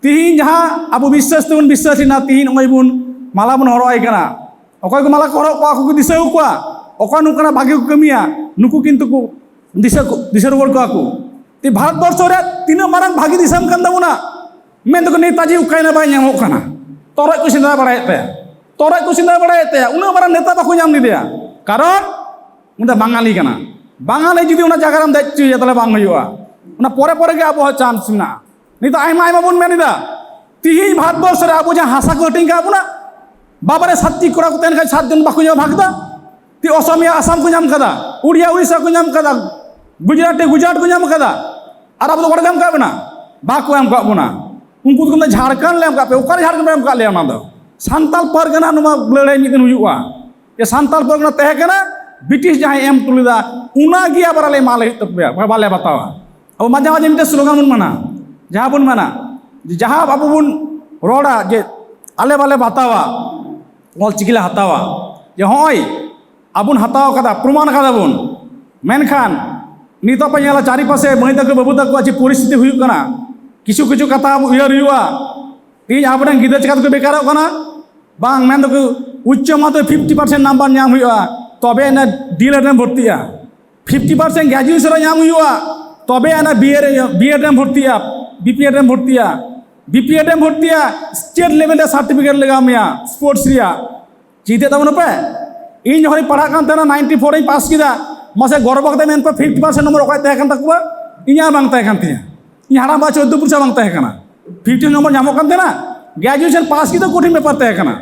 ᱛᱤᱦᱤᱧ ᱡᱟᱦᱟᱸ ᱟᱵᱚ ᱵᱤᱥᱥᱟᱥ ᱛᱮᱵᱚᱱ ᱵᱤᱥᱥᱟᱥ ᱮᱱᱟ, ᱛᱤᱦᱤᱧ ᱱᱚᱜᱼᱚᱭ ᱵᱚᱱ ᱢᱟᱞᱟ ᱵᱚᱱ ᱦᱚᱨᱚᱜ ᱟᱭ ᱠᱟᱱᱟ᱾ ᱚᱠᱚᱭ ᱠᱚ ᱢᱟᱞᱟ ᱠᱚ ᱦᱚᱨᱚᱜ ᱠᱚᱣᱟ, ᱟᱠᱚ ᱠᱚ ᱫᱤᱥᱟᱹ ᱠᱚᱣᱟ᱾ ᱚᱠᱚᱭ ᱱᱚᱝᱠᱟᱱᱟᱜ ᱵᱷᱟᱜᱤ ᱠᱚ ᱠᱟᱹᱢᱤᱭᱟ, ᱱᱩᱠᱩ ᱠᱤᱱᱛᱩ ᱠᱚ ᱫᱤᱥᱟᱹ ᱠᱚ, ᱫᱤᱥᱟᱹ ᱨᱩᱣᱟᱹᱲ ᱠᱚᱣᱟ ᱠᱚ᱾ ᱛᱤ ᱵᱷᱟᱨᱚᱛ ᱵᱚᱨᱥᱚ ᱨᱮ ᱛᱤᱱᱟᱹᱜ ᱢᱟᱨᱟᱝ ᱵᱷᱟᱜᱤ ᱫᱤᱥᱚᱢ ᱠᱟᱱ ᱛᱟᱵᱚᱱᱟ, ᱢᱮᱱ ᱫᱚᱠᱚ ᱱᱮᱛᱟᱡᱤ ᱚᱠᱟᱭᱱᱟ ᱵᱟᱭ ᱧᱟᱢᱚᱜ ᱠᱟᱱᱟ, ᱛᱚᱨᱚᱡ ᱠᱚ ᱥᱮᱸᱫᱽᱨᱟ ᱵᱟᱲᱟᱭᱮᱫ ᱛᱟᱭᱟ᱾ ᱛᱚᱨᱚᱡ ᱠᱚ ᱥᱮᱸᱫᱽᱨᱟ ᱵᱟᱲᱟᱭᱮᱫ ᱛᱟᱭᱟ, ᱩᱱᱟᱹᱜ ᱢᱟᱨᱟᱝ ᱱᱮᱛᱟ ᱵᱟᱠᱚ ᱧᱟᱢ ᱞᱮᱫᱮᱭᱟ᱾ ᱠᱟᱨᱚᱱ ᱩᱱᱤ ᱫᱚ ᱵᱟᱝᱟᱞᱤ ᱠᱟᱱᱟ᱾ ᱵᱟᱝᱟᱞᱤ ᱡᱩᱫᱤ ᱚᱱᱟ ᱡᱟᱭᱜᱟ ᱨᱮᱢ ᱫᱮᱡ ᱦᱚᱪᱚᱭᱟ, ᱛᱟᱦᱚᱞᱮ ᱵᱟᱝ ᱦᱩᱭᱩᱜᱼᱟ᱾ ᱚᱱᱟ ᱯᱚᱨᱮ ᱯᱚᱨᱮ ᱜᱮ ᱟᱵᱚᱣᱟᱜ ᱪᱟᱱᱥ ᱢᱮᱱᱟᱜᱼᱟ᱾ ᱱᱤᱛᱚᱜ ᱟᱭᱢᱟ ᱟᱭᱢᱟ ᱵᱚᱱ ᱢᱮᱱ ᱮᱫᱟ, ᱛᱤᱦᱤᱧ ᱵᱷᱟᱨᱚᱛ ᱵᱚᱨᱥᱚ ᱨᱮ ᱟᱵᱚ ᱡᱟᱦᱟᱸ ᱦᱟᱥᱟ ᱠᱚ ᱦᱟᱹᱴᱤᱧ ᱠᱟᱜ ᱵᱚᱱᱟ, ᱵᱟᱵᱟᱨᱮ ᱥᱟᱛᱴᱤ ᱠᱚᱲᱟ ᱠᱚ ᱛᱟᱦᱮᱱ ᱠᱷᱟᱱ ᱥᱟᱛ ᱡᱚᱱ ᱵᱟᱠᱚ ᱧᱟᱢ ᱵᱷᱟᱜᱽ ᱮᱫᱟ᱾ ᱛᱤ ᱚᱥᱚᱢᱤᱭᱟ ᱟᱥᱟᱢ ᱠᱚ ᱧᱟᱢ ᱠᱟᱫᱟ, ᱩᱲᱤᱭᱟ ᱩᱲᱤᱥᱥᱟ ᱠᱚ ᱧᱟᱢ ᱠᱟᱫᱟ, ᱜᱩᱡᱽᱨᱟᱴᱤ ᱜᱩᱡᱽᱨᱟᱴ ᱠᱚ ᱧᱟᱢ ᱠᱟᱫᱟ᱾ ᱟᱨ ᱟᱵᱚ ᱫᱚ ᱚᱠᱟᱨᱮ ᱧᱟᱢ ᱠᱟᱜ ᱵᱚᱱᱟ? ᱵᱟᱠᱚ ᱮᱢ ᱠᱟᱜ ᱵᱚᱱᱟ᱾ ᱩᱱᱠᱩ ᱫᱚᱠᱚ ᱢᱮᱱᱫᱟ ᱡᱷᱟᱲᱠᱷᱚᱸᱰ ᱞᱮ ᱮᱢ ᱠᱟᱜ ᱯᱮ᱾ ᱚᱠᱟᱨᱮ ᱡᱷᱟᱲᱠᱷᱚᱸᱰ ᱯᱮ ᱮᱢ ᱠᱟᱜ ᱞᱮᱭᱟ? ᱚᱱᱟ ᱫᱚ ᱥᱟᱱᱛᱟᱞ ᱯᱟᱨᱜᱟᱱᱟ ᱱᱚᱣᱟ ᱞᱟᱹᱲᱦᱟᱹᱭ ᱢᱤᱫ ᱫᱤᱱ ᱦᱩᱭᱩᱜᱼᱟ᱾ ᱡᱮ ᱥᱟᱱᱛᱟᱞ ᱯᱟᱨᱜᱟᱱᱟ ᱛᱟᱦᱮᱸ ᱠᱟᱱᱟ, ᱵᱨᱤᱴᱤᱥ ᱡᱟᱦᱟᱸᱭ ᱮᱢ ᱦᱚᱴᱚ ᱞᱮᱫᱟ, ᱚᱱᱟᱜᱮ ᱟᱵᱟᱨ ᱟᱞᱮ ᱮᱢᱟ ᱞᱮ ᱦᱩᱭᱩᱜ ᱛᱟᱯᱮᱭᱟ, ᱵᱟᱠᱷᱟᱱ ᱵᱟᱞᱮ ᱵᱟᱛᱟᱣᱟ᱾ ᱟᱵᱚ ᱢᱟᱡᱷᱮ ᱢᱟᱡᱷᱮ ᱢᱤᱫᱴᱮᱱ ᱥᱞᱳᱜᱟᱱ ᱵᱚᱱ ᱢᱮᱱᱟ, ᱡᱟᱦᱟᱸ ᱵᱚᱱ ᱢᱮᱱᱟ, ᱡᱮ ᱡᱟᱦᱟᱸ ᱟᱵᱚ ᱵᱚᱱ ᱨᱚᱲᱟ ᱡᱮ ᱟᱞᱮ ᱵᱟᱞᱮ ᱵᱟᱛᱟᱣᱟ, ᱚᱞ ᱪᱤᱠᱤ ᱞᱮ ᱦᱟᱛᱟᱣᱟ, ᱡᱮ ᱦᱚᱸᱜᱼᱚᱭ ᱟᱵᱚᱱ ᱦᱟᱛᱟᱣ ᱠᱟᱫᱟ, ᱯᱨᱚᱢᱟᱱ ᱠᱟᱫᱟ ᱵᱚᱱ, ᱢᱮᱱᱠᱷᱟᱱ ᱱᱤᱛᱚᱜ ᱯᱮ ᱧᱮᱞᱟ ᱪᱟᱨᱤᱯᱟᱥᱮ ᱢᱟᱹᱭ ᱛᱟᱠᱚ ᱵᱟᱹᱵᱩ ᱛᱟᱠᱚᱣᱟᱜ ᱪᱮᱫ ᱯᱚᱨᱤᱥᱛᱷᱤᱛᱤ ᱦᱩᱭᱩᱜ ᱠᱟᱱᱟ, ᱠᱤᱪᱷᱩ ᱠᱤᱪᱷᱩ ᱠᱟᱛᱷᱟ ᱟᱵᱚ ᱩᱭᱦᱟᱹᱨ ᱦᱩᱭᱩᱜᱼᱟ᱾ ᱛᱮᱦᱤᱧ ᱟᱵᱚᱨᱮᱱ ᱜᱤᱫᱽᱨᱟᱹ ᱪᱤᱠᱟ ᱛᱮᱠᱚ ᱵᱮᱠᱟᱨᱚᱜ ᱠᱟᱱᱟ? ᱵᱟᱝ, ᱢᱮᱱ ᱫᱚᱠᱚ ᱩᱪᱪᱚ ᱢᱟᱫᱽᱫᱷᱚᱢᱤᱠ ᱯᱷᱤᱯᱴᱤ ᱯᱟᱨᱥᱮᱱᱴ ᱱᱟᱢᱵᱟᱨ ᱧᱟᱢ ᱦᱩᱭᱩᱜᱼᱟ, ᱛᱚᱵᱮ ᱟᱱᱟ ᱰᱤᱞᱮᱰ ᱨᱮᱢ ᱵᱷᱚᱨᱛᱤᱜᱼᱟ᱾ ᱯᱷᱤᱯᱴᱤ ᱯᱟᱨᱥᱮᱱᱴ ᱜᱨᱮᱡᱩᱭᱮᱥᱚᱱ ᱨᱮ ᱧᱟᱢ ᱦᱩᱭᱩᱜᱼᱟ, ᱛᱚᱵᱮ ᱟᱱᱟ ᱵᱤᱭᱮ ᱨᱮ, ᱵᱤᱭᱮᱰ ᱨᱮᱢ ᱵᱷᱚᱨᱛᱤᱜᱼᱟ, ᱵᱤᱯᱤᱮᱰ ᱨᱮᱢ ᱵᱷᱚᱨᱛᱤᱜᱼᱟ᱾ ᱵᱤᱯᱤᱮᱰ ᱨᱮᱢ ᱵᱷᱚᱨᱛᱤᱜᱼᱟ, ᱥᱴᱮᱴ ᱞᱮᱵᱮᱞ ᱨᱮ ᱥᱟᱨᱴᱤᱯᱷᱤᱠᱮᱴ ᱞᱟᱜᱟᱣ ᱢᱮᱭᱟ ᱥᱯᱳᱨᱴᱥ ᱨᱮᱭᱟᱜ᱾ ᱪᱤᱱᱛᱟᱹᱭ ᱛᱟᱵᱚᱱ ᱯᱮ, ᱤᱧ ᱡᱚᱠᱷᱚᱱᱤᱧ ᱯᱟᱲᱦᱟᱜ ᱠᱟᱱ ᱛᱟᱦᱮᱱᱟ, ᱱᱟᱭᱤᱱᱴᱤ ᱯᱷᱳᱨ ᱤᱧ ᱯᱟᱥ ᱠᱮᱫᱟ, ᱢᱟᱥᱮ ᱜᱚᱨᱵᱚ ᱠᱟᱛᱮ ᱢᱮᱱ ᱯᱮ, ᱯᱷᱤᱯᱴᱤ ᱯᱟᱨᱥᱮᱱᱴ ᱱᱚᱢᱵᱚᱨ ᱚᱠᱚᱭ ᱛᱟᱦᱮᱸ ᱠᱟᱱ ᱛᱟᱠᱚᱣᱟ? ᱤᱧᱟᱹᱜ ᱵᱟᱝ ᱛᱟᱦᱮᱸ ᱠᱟᱱ ᱛᱤᱧᱟᱹ᱾ ᱤᱧ ᱦᱟᱲᱟᱢ ᱵᱟ ᱪᱳᱫᱽᱫᱳ ᱯᱚᱭᱥᱟ ᱵᱟᱝ ᱛᱟᱦᱮᱸ ᱠᱟᱱᱟ, ᱯᱷᱤᱯᱴᱤ ᱱᱚᱢᱵᱚᱨ ᱧᱟᱢᱚᱜ ᱠᱟᱱ ᱛᱟᱦᱮᱱᱟ᱾ ᱜᱨᱮᱡᱩᱭᱮᱥᱚᱱ ᱯᱟᱥ ᱠᱮᱫᱟ, ᱠᱚᱴᱷᱤᱱ ᱵᱮᱯᱟᱨ ᱛᱟᱦᱮᱸ ᱠᱟᱱᱟ᱾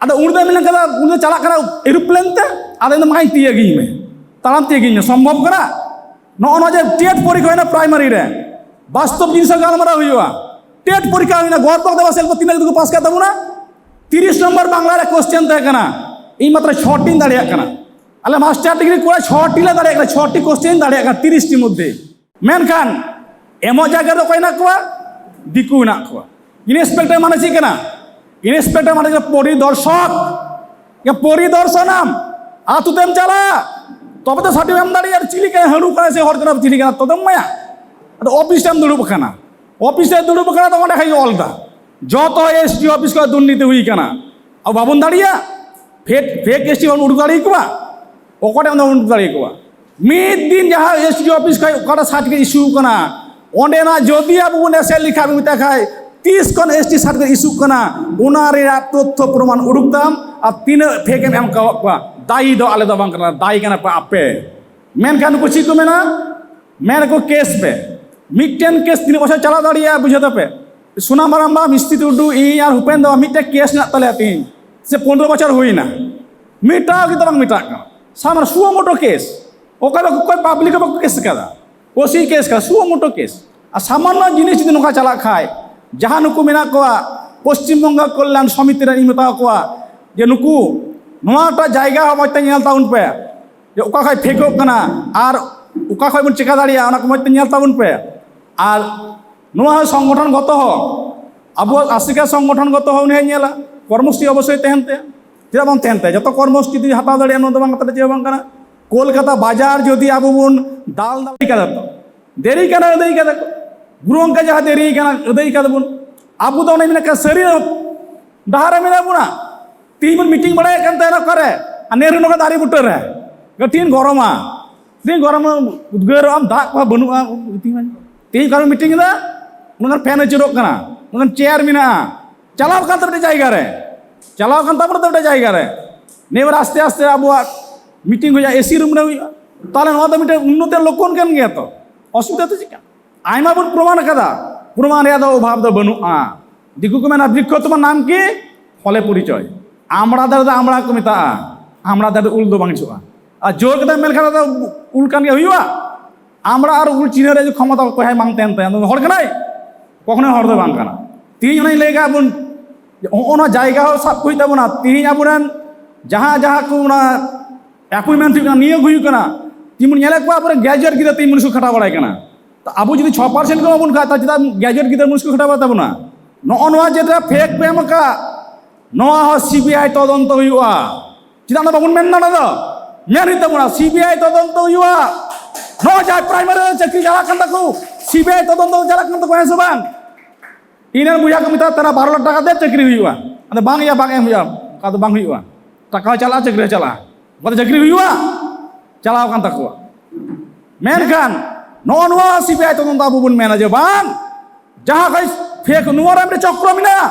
ᱟᱫᱚ ᱩᱱᱤ ᱫᱚ ᱢᱮᱱ ᱠᱟᱫᱟ, ᱩᱱᱤ ᱫᱚ ᱪᱟᱞᱟᱜ ᱠᱟᱱᱟ ᱮᱨᱳᱯᱞᱮᱱ ᱛᱮ, ᱟᱫᱚ ᱤᱧ ᱫᱚ ᱢᱟᱧ ᱛᱤᱭᱟᱹᱜᱤᱧ ᱢᱮ, ᱛᱟᱲᱟᱢ ᱛᱤᱭᱟᱹᱜᱤᱧ ᱢᱮ, ᱥᱚᱢᱵᱷᱚᱵ ᱠᱟᱱᱟ? ᱱᱚᱜᱼᱚ ᱱᱚᱣᱟ ᱡᱮ ᱴᱮᱴ ᱯᱚᱨᱤᱠᱠᱷᱟ ᱦᱩᱭᱱᱟ ᱯᱨᱟᱭᱢᱟᱨᱤ ᱨᱮ, ᱵᱟᱥᱛᱚᱵ ᱡᱤᱱᱤᱥ ᱜᱟᱞᱢᱟᱨᱟᱣ ᱦᱩᱭᱩᱜᱼᱟ᱾ ᱴᱮᱴ ᱯᱚᱨᱤᱠᱠᱷᱟ ᱦᱩᱭᱱᱟ, ᱜᱚᱨᱵᱚ ᱫᱮᱵᱟ ᱥᱮᱞ ᱠᱚ ᱛᱤᱱᱟᱹᱜ ᱠᱚ ᱯᱟᱥ ᱠᱟᱜ ᱛᱟᱵᱚᱱᱟ? ᱛᱤᱨᱤᱥ ᱱᱚᱢᱵᱚᱨ ᱵᱟᱝᱞᱟ ᱨᱮ ᱠᱚᱥᱪᱮᱱ ᱛᱟᱦᱮᱸ ᱠᱟᱱᱟ, ᱤᱧ ᱢᱟᱛᱨᱚ ᱪᱷᱚᱴᱤᱧ ᱫᱟᱲᱮᱭᱟᱜ ᱠᱟᱱᱟ᱾ ᱟᱞᱮ ᱢᱟᱥᱴᱟᱨ ᱰᱤᱜᱽᱨᱤ ᱠᱚᱲᱟ ᱪᱷᱚᱴᱤ ᱞᱮ ᱫᱟᱲᱮᱭᱟᱜ ᱠᱟᱱᱟ, ᱪᱷᱚᱴᱤ ᱠᱚᱥᱪᱮᱱ ᱫᱟᱲᱮᱭᱟᱜ ᱠᱟᱱᱟ ᱛᱤᱨᱤᱥ ᱴᱤ ᱢᱚᱫᱽᱫᱷᱮ᱾ ᱢᱮᱱᱠᱷᱟᱱ ᱮᱢᱚᱜ ᱡᱟᱭᱜᱟ ᱫᱚ ᱚᱠᱚᱭ ᱦᱮᱱᱟᱜ ᱠᱚᱣᱟ? ᱫᱤᱠᱩ ᱦᱮᱱᱟᱜ ᱠᱚᱣᱟ᱾ ᱤᱱᱥᱯᱮᱠᱴᱚᱨ ᱢᱟᱱᱮ ᱪᱮᱫ ᱠᱟᱱᱟ? ᱤᱱᱥᱯᱮᱠᱴᱚᱨ ᱢᱟᱱᱮ ᱠᱟᱱᱟ ᱯᱚᱨᱤᱫᱚᱨᱥᱚᱠ᱾ ᱯᱚᱨᱤᱫᱚᱨᱥᱚᱱᱟᱢ, ᱟᱛᱳ ᱛᱮᱢ ᱪᱟᱞᱟᱜᱼᱟ, ᱛᱚᱵᱮ ᱛᱚ ᱥᱟᱨᱴᱤᱯᱷᱤᱠᱮᱴ ᱮᱢ ᱫᱟᱲᱮᱭᱟᱜᱼᱟ᱾ ᱪᱤᱞᱤ ᱠᱟᱱᱟ, ᱦᱟᱹᱲᱩ ᱠᱟᱱᱟ ᱥᱮ ᱦᱚᱲ ᱠᱟᱱᱟ, ᱪᱤᱞᱤ ᱠᱟᱱᱟ, ᱛᱚᱵᱮᱢ ᱮᱢᱟᱭᱟ᱾ ᱟᱫᱚ ᱚᱯᱷᱤᱥ ᱨᱮᱢ ᱫᱩᱲᱩᱵ ᱟᱠᱟᱱᱟ, ᱚᱯᱷᱤᱥ ᱨᱮ ᱫᱩᱲᱩᱵ ᱟᱠᱟᱱᱟ, ᱛᱚ ᱚᱸᱰᱮ ᱠᱷᱚᱡ ᱜᱮ ᱚᱞ ᱮᱫᱟ, ᱡᱚᱛᱚ ᱮᱥ ᱰᱤ ᱚᱯᱷᱤᱥ ᱠᱷᱚᱱ ᱫᱩᱨᱱᱤᱛᱤ ᱦᱩᱭ ᱟᱠᱟᱱᱟ᱾ ᱟᱵᱚ ᱵᱟᱵᱚᱱ ᱫᱟᱲᱮᱭᱟᱜᱼᱟ? ᱯᱷᱮᱠ, ᱯᱷᱮᱠ ᱮᱥ ᱰᱤ ᱵᱚᱱ ᱩᱰᱩᱠ ᱫᱟᱲᱮ ᱟᱠᱚᱣᱟ? ᱚᱠᱚᱭ ᱴᱷᱮᱱ ᱵᱚᱱ ᱩᱰᱩᱠ ᱫᱟᱲᱮ ᱟᱠᱚᱣᱟ? ᱢᱤᱫ ᱫᱤᱱ ᱡᱟᱦᱟᱸ ᱮᱥ ᱰᱤ ᱚᱯᱷᱤᱥ ᱠᱷᱚᱱ ᱚᱠᱟᱴᱟᱜ ᱥᱟᱨᱴᱤᱯᱷᱤᱠᱮᱴ ᱤᱥᱩ ᱠᱟᱱᱟ, ᱚᱸᱰᱮᱱᱟᱜ ᱡᱩᱫᱤ ᱟᱵᱚ ᱵᱚᱱ ᱮᱥᱮᱫ ᱞᱮᱠᱷᱟᱡ, ᱵᱚᱱ ᱢᱮᱛᱟ ᱠᱷᱟᱡ, ᱛᱤᱥ ᱠᱷᱚᱱ ᱮᱥ ᱴᱤ ᱥᱟᱨᱴᱤᱯᱷᱤᱠᱮᱴ ᱤᱥᱩᱜ ᱠᱟᱱᱟ, ᱚᱱᱟ ᱨᱮᱭᱟᱜ ᱛᱚᱛᱛᱷᱚ ᱯᱨᱚᱢᱟᱱ ᱩᱰᱩᱠ ᱛᱟᱢ᱾ ᱟᱨ ᱛᱤᱱᱟᱹᱜ ᱯᱷᱮᱠ ᱮᱢ ᱮᱢ ᱠᱟᱣᱟᱫ ᱠᱚᱣᱟ, ᱫᱟᱭᱤ ᱫᱚ ᱟᱞᱮ ᱫᱚ ᱵᱟᱝ ᱠᱟᱱᱟ, ᱫᱟᱭᱤ ᱠᱟᱱᱟ ᱯᱮ ᱟᱯᱮ᱾ ᱢᱮᱱᱠᱷᱟᱱ ᱱᱩᱠᱩ ᱪᱮᱫ ᱠᱚ ᱢᱮᱱᱟ? ᱢᱮᱱ ᱟᱠᱚ ᱠᱮᱥ ᱯᱮ᱾ ᱢᱤᱫᱴᱮᱱ ᱠᱮᱥ ᱛᱤᱱᱟᱹᱜ ᱵᱚᱪᱷᱚᱨ ᱪᱟᱞᱟᱣ ᱫᱟᱲᱮᱭᱟᱜᱼᱟ, ᱵᱩᱡᱷᱟᱹᱣ ᱛᱟᱯᱮ? ᱥᱳᱱᱟᱢ ᱢᱟᱨᱟᱢᱵᱟ, ᱢᱤᱥᱛᱨᱤ ᱴᱩᱰᱩ, ᱤᱧ ᱟᱨ ᱦᱩᱯᱮᱱ ᱫᱚ ᱢᱤᱫᱴᱮᱱ ᱠᱮᱥ ᱢᱮᱱᱟᱜ ᱛᱟᱞᱮᱭᱟ ᱛᱤᱦᱤᱧ ᱥᱮ ᱯᱚᱱᱨᱚ ᱵᱚᱪᱷᱚᱨ ᱦᱩᱭᱱᱟ, ᱢᱤᱫᱴᱟᱣ ᱜᱮᱛᱚ ᱵᱟᱝ ᱢᱮᱴᱟᱜ ᱠᱟᱱᱟ᱾ ᱥᱟᱢᱟᱱ ᱥᱩᱣᱚ ᱢᱚᱴᱳ ᱠᱮᱥ, ᱚᱠᱟ ᱫᱚ ᱚᱠᱚᱭ ᱯᱟᱵᱽᱞᱤᱠ ᱦᱚᱸ ᱵᱟᱠᱚ ᱠᱮᱥ ᱠᱟᱫᱟ, ᱳᱥᱤ ᱠᱮᱥ ᱠᱟᱫᱟ, ᱥᱩᱣᱚ ᱢᱚᱴᱳ ᱠᱮᱥ᱾ ᱟᱨ ᱥᱟᱢᱟᱱᱱᱚ ᱡᱤᱱᱤᱥ ᱡᱩᱫᱤ ᱱᱚᱝᱠᱟ ᱪᱟᱞᱟᱜ ᱠᱷᱟᱡ, ᱡᱟᱦᱟᱸ ᱱᱩᱠᱩ ᱢᱮᱱᱟᱜ ᱠᱚᱣᱟ ᱯᱚᱥᱪᱤᱢ ᱵᱚᱝᱜᱚ ᱠᱚᱞᱭᱟᱱ ᱥᱚᱢᱤᱛᱤ ᱨᱮᱱ, ᱤᱧ ᱢᱮᱛᱟ ᱠᱚᱣᱟ ᱡᱮ ᱱᱩᱠᱩ ᱱᱚᱣᱟᱴᱟᱜ ᱡᱟᱭᱜᱟ ᱦᱚᱸ ᱢᱚᱡᱽ ᱛᱮ ᱧᱮᱞ ᱛᱟᱵᱚᱱ ᱯᱮ, ᱡᱮ ᱚᱠᱟ ᱠᱷᱚᱡ ᱯᱷᱮᱠᱚᱜ ᱠᱟᱱᱟ ᱟᱨ ᱚᱠᱟ ᱠᱷᱚᱡ ᱵᱚᱱ ᱪᱮᱠᱟ ᱫᱟᱲᱮᱭᱟᱜᱼᱟ, ᱚᱱᱟ ᱠᱚ ᱢᱚᱡᱽ ᱛᱮ ᱧᱮᱞ ᱛᱟᱵᱚᱱ ᱯᱮ᱾ ᱟᱨ ᱱᱚᱣᱟ ᱦᱚᱸ ᱥᱚᱝᱜᱚᱴᱷᱚᱱ ᱜᱚᱛᱚ ᱦᱚᱸ, ᱟᱵᱚᱣᱟᱜ ᱟᱥᱮᱠᱟ ᱥᱚᱝᱜᱚᱴᱷᱚᱱ ᱜᱚᱛᱚ ᱦᱚᱸ ᱩᱱᱤ ᱦᱚᱸᱭ ᱧᱮᱞᱟ, ᱠᱚᱨᱢᱚᱥᱩᱪᱤ ᱚᱵᱚᱥᱥᱳᱭ ᱛᱟᱦᱮᱱ ᱛᱟᱭᱟ᱾ ᱪᱮᱫᱟᱜ ᱵᱟᱝ ᱛᱟᱦᱮᱱ ᱛᱟᱭᱟ? ᱡᱚᱛᱚ ᱠᱚᱨᱢᱚᱥᱩᱪᱤ ᱡᱩᱫᱤ ᱦᱟᱛᱟᱣ ᱫᱟᱲᱮᱭᱟᱜᱼᱟ, ᱱᱚᱣᱟ ᱫᱚ ᱵᱟᱝ ᱠᱟᱛᱮ ᱪᱮᱫ ᱦᱚᱸ ᱵᱟᱝ ᱠᱟᱱᱟ᱾ ᱠᱳᱞᱠᱟᱛᱟ ᱵᱟᱡᱟᱨ ᱡᱩᱫᱤ ᱟᱵᱚ ᱵᱚᱱ ᱫᱟᱞ ᱫᱟᱲᱮ ᱠᱟᱫᱟ, ᱛᱚ ᱫᱮᱨᱤ ᱠᱟᱱᱟ, ᱟᱹᱫᱟᱹᱭ ᱠᱟᱫᱟ ᱠᱚ᱾ ᱜᱩᱨᱩ ᱜᱚᱢᱠᱮ ᱡᱟᱦᱟᱸ ᱫᱮᱨᱤ ᱠᱟᱱᱟ, ᱟᱹᱫᱟᱹᱭ ᱠᱟᱫᱟ ᱵᱚᱱ᱾ ᱟᱵᱚ ᱫᱚ ᱚᱱᱮ ᱢᱮᱱᱟᱜ ᱠᱟᱱ ᱥᱟᱹᱨᱤ ᱰᱟᱦᱟᱨ ᱨᱮ ᱢᱮᱱᱟᱜ ᱵᱚᱱᱟ᱾ ᱛᱤᱦᱤᱧ ᱵᱚᱱ ᱢᱤᱴᱤᱝ ᱵᱟᱲᱟᱭᱮᱫ ᱠᱟᱱ ᱛᱟᱦᱮᱱᱟ ᱚᱠᱟᱨᱮ? ᱟᱨ ᱱᱮᱦᱨᱩ ᱱᱚᱜᱚᱨ ᱫᱟᱨᱮ ᱵᱩᱴᱟᱹ ᱨᱮ᱾ ᱠᱟᱹᱴᱤᱡ ᱜᱚᱨᱚᱢᱟ, ᱠᱟᱹᱴᱤᱡ ᱜᱚᱨᱚᱢ ᱩᱫᱽᱜᱟᱹᱨᱚᱜ ᱟᱢ, ᱫᱟᱜ ᱠᱚᱦᱚᱸ ᱵᱟᱹᱱᱩᱜᱼᱟ᱾ ᱢᱤᱴᱤᱝ ᱢᱟ᱾ ᱛᱤᱦᱤᱧ ᱚᱠᱟᱨᱮ ᱢᱤᱴᱤᱝ ᱮᱫᱟ? ᱩᱱᱟᱹᱜ ᱜᱟᱱ ᱯᱷᱮᱱ ᱟᱹᱪᱩᱨᱚᱜ ᱠᱟᱱᱟ, ᱩᱱᱟᱹᱜ ᱜᱟᱱ ᱪᱮᱭᱟᱨ ᱢᱮᱱᱟᱜᱼᱟ᱾ ᱪᱟᱞᱟᱣ ᱠᱟᱱ ᱛᱟᱵᱚᱱᱟ ᱢᱤᱫᱴᱮᱡ ᱡᱟᱭᱜᱟ ᱨᱮ, ᱪᱟᱞᱟᱣ ᱠᱟᱱ ᱛᱟᱵᱚᱱᱟ ᱛᱚ ᱢᱤᱫᱴᱮᱡ ᱡᱟᱭᱜᱟ ᱨᱮ᱾ ᱱᱤᱭᱟᱹ ᱵᱟᱨ ᱟᱥᱛᱮ ᱟᱥᱛᱮ ᱟᱵᱚᱣᱟᱜ ᱢᱤᱴᱤᱝ ᱦᱩᱭᱩᱜᱼᱟ, ᱮᱥᱤ ᱨᱩᱢ ᱨᱮ ᱦᱩᱭᱩᱜᱼᱟ᱾ ᱛᱟᱦᱚᱞᱮ ᱱᱚᱣᱟ ᱫᱚ ᱢᱤᱫᱴᱮᱱ ᱩᱱᱱᱚᱛᱤ ᱨᱮᱭᱟᱜ ᱞᱚᱠᱠᱷᱚᱱ ᱠᱟᱱ ᱜᱮᱭᱟ ᱛᱚ᱾ ᱚᱥᱩᱵᱤᱫᱷᱟ ᱫᱚ ᱪᱮᱫ ᱠᱟᱱᱟ? ᱟᱭᱢᱟ ᱵᱚᱱ ᱯᱨᱚᱢᱟᱱ ᱟᱠᱟᱫᱟ, ᱯᱨᱚᱢᱟᱱ ᱨᱮᱭᱟᱜ ᱫᱚ ᱚᱵᱷᱟᱵᱽ ᱫᱚ ᱵᱟᱹᱱᱩᱜᱼᱟ᱾ ᱫᱤᱠᱩ ᱠᱚ ᱢᱮᱱᱟ, "ᱵᱨᱤᱠᱠᱷᱚᱛᱛᱚᱢᱟ ᱱᱟᱢ ᱠᱤ, ᱯᱷᱚᱞᱮ ᱯᱚᱨᱤᱪᱚᱭ᱾" ᱟᱢᱲᱟ ᱫᱟᱨᱮ ᱫᱚ ᱟᱢᱲᱟ ᱠᱚ ᱢᱮᱛᱟᱜᱼᱟ, ᱟᱢᱲᱟ ᱫᱟᱨᱮ ᱩᱞ ᱫᱚ ᱵᱟᱝ ᱦᱤᱡᱩᱜᱼᱟ᱾ ᱟᱨ ᱡᱳᱨ ᱠᱟᱛᱮ ᱢᱮᱱ ᱠᱷᱟᱱ ᱫᱚ ᱩᱞ ᱠᱟᱱ ᱜᱮ ᱦᱩᱭᱩᱜᱼᱟ? ᱟᱢᱲᱟ ᱟᱨ ᱩᱞ ᱪᱤᱱᱦᱟᱹ ᱨᱮ ᱡᱩᱫᱤ ᱠᱷᱚᱢᱚᱛᱟ ᱚᱠᱚᱭ ᱦᱚᱸ ᱵᱟᱝ ᱛᱟᱦᱮᱱ ᱛᱟᱭᱟ, ᱩᱱᱤ ᱦᱚᱲ ᱠᱟᱱᱟᱭ? ᱠᱚᱠᱷᱚᱱᱳ ᱦᱚᱲ ᱫᱚ ᱵᱟᱝ ᱠᱟᱱᱟ᱾ ᱛᱮᱦᱤᱧ ᱚᱱᱟᱧ ᱞᱟᱹᱭ ᱠᱟᱜ ᱵᱚᱱ, ᱡᱮ ᱦᱚᱸᱜᱼᱚ ᱱᱚᱣᱟ ᱡᱟᱭᱜᱟ ᱦᱚᱸ ᱥᱟᱵ ᱠᱚ ᱦᱩᱭᱩᱜ ᱛᱟᱵᱚᱱᱟ᱾ ᱛᱮᱦᱤᱧ ᱟᱵᱚᱨᱮᱱ ᱡᱟᱦᱟᱸ ᱡᱟᱦᱟᱸ ᱠᱚ ᱚᱱᱟ ᱮᱯᱚᱭᱮᱱᱴᱢᱮᱱᱴ ᱦᱩᱭᱩᱜ ᱠᱟᱱᱟ, ᱱᱤᱭᱟᱹ ᱠᱚ ᱦᱩᱭᱩᱜ ᱠᱟᱱᱟ, ᱛᱮᱢᱚᱱ ᱧᱮᱞᱮᱫ ᱠᱚᱣᱟ ᱟᱵᱚᱨᱮᱱ ᱜᱨᱮᱡᱩᱭᱮᱴ ᱜᱤᱫᱽᱨᱟᱹ ᱛᱮᱦᱤᱧ ᱢᱩᱱᱤᱥ ᱠᱚ ᱠᱷᱟᱴᱟᱣ ᱵᱟᱲᱟᱭ ᱠᱟᱱᱟ᱾ ᱛᱚ ᱟᱵᱚ ᱡᱩᱫᱤ ᱪᱷᱚ ᱯᱟᱨᱥᱮᱱᱴ ᱠᱚ ᱮᱢᱟ ᱵᱚᱱ ᱠᱷᱟᱡ, ᱛᱚ ᱪᱮᱫᱟᱜ ᱜᱨᱮᱡᱩᱭᱮᱴ ᱜᱤᱫᱽᱨᱟᱹ ᱢᱩᱱᱤᱥ ᱠᱚ ᱠᱷᱟᱴᱟᱣ ᱵᱟᱲᱟᱭ ᱛᱟᱵᱚᱱᱟ? ᱱᱚᱜᱼᱚ ᱱᱚᱣᱟ ᱡᱮᱴᱟ ᱯᱷᱮᱠ ᱯᱮ ᱮᱢ ᱟᱠᱟᱫ, ᱱᱚᱣᱟ ᱦᱚᱸ ᱥᱤ ᱵᱤ ᱟᱭ ᱛᱚᱫᱚᱱᱛᱚ ᱦᱩᱭᱩᱜᱼᱟ᱾ ᱪᱮᱫᱟᱜ ᱚᱱᱟ ᱵᱟᱵᱚᱱ ᱢᱮᱱ ᱮᱫᱟ? ᱚᱱᱟ ᱫᱚ ᱢᱮᱱ ᱦᱩᱭᱩᱜ ᱛᱟᱵᱚᱱᱟ, ᱥᱤ ᱵᱤ ᱟᱭ ᱛᱚᱫᱚᱱᱛᱚ ᱦᱩᱭᱩᱜᱼᱟ᱾ ᱱᱚᱜᱼᱚᱭ ᱡᱟᱦᱟᱸᱭ ᱯᱨᱟᱭᱢᱟᱨᱤ ᱨᱮ ᱪᱟᱹᱠᱨᱤ ᱪᱟᱞᱟᱜ ᱠᱟᱱ ᱛᱟᱠᱚ, ᱥᱤ ᱵᱤ ᱟᱭ ᱛᱚᱫᱚᱱᱛᱚ ᱪᱟᱞᱟᱜ ᱠᱟᱱ ᱛᱟᱠᱚ, ᱦᱮᱸ ᱥᱮ ᱵᱟᱝ? ᱤᱧ ᱨᱮᱱ ᱵᱚᱭᱦᱟ ᱠᱚ ᱢᱮᱛᱟ ᱛᱟᱨᱟ ᱵᱟᱨᱚ ᱞᱟᱠᱷ ᱴᱟᱠᱟ ᱫᱮ, ᱪᱟᱹᱠᱨᱤ ᱦᱩᱭᱩᱜᱼᱟ᱾ ᱟᱫᱚ ᱵᱟᱝ ᱦᱩᱭᱩᱜᱼᱟ, ᱵᱟᱝ ᱮᱢ ᱦᱩᱭᱩᱜᱼᱟ, ᱚᱱᱠᱟ ᱫᱚ ᱵᱟᱝ ᱦᱩᱭᱩᱜᱼᱟ᱾ ᱴᱟᱠᱟ ᱦᱚᱸ ᱪᱟᱞᱟᱜᱼᱟ, ᱪᱟᱹᱠᱨᱤ ᱦᱚᱸ ᱪᱟᱞᱟᱜᱼᱟ, ᱚᱱᱠᱟ ᱫᱚ ᱪᱟᱹᱠᱨᱤ ᱦᱩᱭᱩᱜᱼᱟ, ᱪᱟᱞᱟᱣ ᱟᱠᱟᱱ ᱛᱟᱠᱚᱣᱟ᱾ ᱢᱮᱱᱠᱷᱟᱱ ᱱᱚᱜᱼᱚ ᱱᱚᱣᱟ ᱥᱤ ᱵᱤ ᱟᱭ ᱛᱚᱫᱚᱱᱛᱚ ᱟᱵᱚ ᱵᱚᱱ ᱢᱮᱱᱟ ᱡᱮ ᱵᱟᱝ, ᱡᱟᱦᱟᱸ ᱠᱷᱚᱱ ᱯᱷᱮᱠ, ᱱᱚᱣᱟ ᱨᱮ ᱢᱤᱫᱴᱮᱱ ᱪᱚᱠᱨᱚ ᱢᱮᱱᱟᱜᱼᱟ,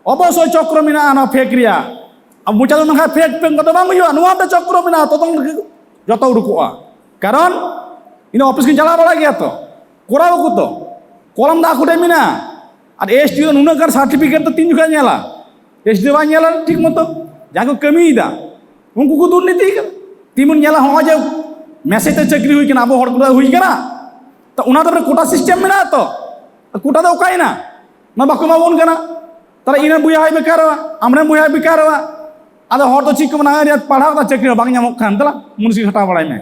ᱚᱵᱚᱥᱥᱳᱭ ᱪᱚᱠᱨᱚ ᱢᱮᱱᱟᱜᱼᱟ ᱱᱚᱣᱟ ᱯᱷᱮᱠ ᱨᱮᱭᱟᱜ᱾ ᱟᱵᱚ ᱢᱚᱪᱟ ᱫᱚ ᱢᱮᱱᱠᱷᱟᱱ ᱯᱷᱮᱠ ᱯᱷᱮᱠ ᱠᱚᱫᱚ ᱵᱟᱝ ᱦᱩᱭᱩᱜᱼᱟ, ᱱᱚᱣᱟ ᱨᱮ ᱪᱚᱠᱨᱚ ᱢᱮᱱᱟᱜᱼᱟ, ᱛᱚᱫᱚᱱᱛ ᱡᱚᱛᱚ ᱩᱰᱩᱠᱚᱜᱼᱟ᱾ ᱠᱟᱨᱚᱱ ᱤᱧ ᱚᱯᱷᱤᱥ ᱠᱤᱧ ᱪᱟᱞᱟᱣ ᱵᱟᱲᱟᱜ ᱜᱮᱭᱟ ᱛᱚ, ᱠᱚᱨᱟᱣ ᱟᱠᱚ ᱛᱚ, ᱠᱚᱞᱚᱢ ᱫᱚ ᱟᱠᱚ ᱴᱷᱮᱱ ᱢᱮᱱᱟᱜᱼᱟ᱾ ᱟᱨ ᱮᱥ ᱰᱤ ᱳ ᱱᱩᱱᱟᱹᱜ ᱜᱟᱱ ᱥᱟᱨᱴᱤᱯᱷᱤᱠᱮᱴ ᱫᱚ ᱛᱤᱱ ᱡᱚᱠᱷᱚᱱ ᱧᱮᱞᱟ? ᱮᱥ ᱰᱤ ᱳ ᱵᱟᱭ ᱧᱮᱞᱟ ᱴᱷᱤᱠ ᱢᱚᱛᱚ, ᱡᱟᱦᱟᱸ ᱠᱚ ᱠᱟᱹᱢᱤᱭᱮᱫᱟ ᱩᱱᱠᱩ ᱠᱚ ᱫᱩᱨᱱᱤᱛᱤ ᱠᱟᱱᱟ᱾ ᱛᱤᱢᱚᱱ ᱧᱮᱞᱟ ᱦᱚᱸᱜᱼᱚᱭ ᱡᱮ ᱢᱮᱥᱮᱡᱽ ᱛᱮ ᱪᱟᱹᱠᱨᱤ ᱦᱩᱭ ᱠᱟᱱᱟ, ᱟᱵᱚ ᱦᱚᱲ ᱠᱚ ᱦᱩᱭ ᱠᱟᱱᱟ, ᱛᱚ ᱚᱱᱟ ᱫᱚ ᱠᱳᱴᱟ ᱥᱤᱥᱴᱮᱢ ᱢᱮᱱᱟᱜᱼᱟ ᱛᱚ, ᱠᱳᱴᱟ ᱫᱚ ᱚᱠᱟᱭᱮᱱᱟ? ᱚᱱᱟ ᱵᱟᱠᱚ ᱮᱢᱟᱵᱚᱱ ᱠᱟᱱᱟ᱾ ᱛᱟᱦᱞᱮ ᱤᱧ ᱨᱮᱱ ᱵᱚᱭᱦᱟ ᱦᱚᱸᱭ ᱵᱮᱠᱟᱨᱚᱜᱼᱟ, ᱟᱢ ᱨᱮᱱ ᱵᱚᱭᱦᱟ ᱦᱚᱸᱭ ᱵᱮᱠᱟᱨᱚᱜᱼᱟ᱾ ᱟᱫᱚ ᱦᱚᱲ ᱫᱚ ᱪᱮᱫ ᱠᱚ ᱢᱮᱱᱟ, "ᱟᱨ ᱯᱟᱲᱦᱟᱣ ᱫᱚ ᱪᱟᱹᱠᱨᱤ ᱦᱚᱸ ᱵᱟᱝ ᱧᱟᱢᱚᱜ ᱠᱟᱱ, ᱫᱮᱞᱟ ᱢᱩᱱᱤᱥ ᱜᱮ ᱠᱷᱟᱴᱟᱣ ᱵᱟᱲᱟᱭ ᱢᱮ,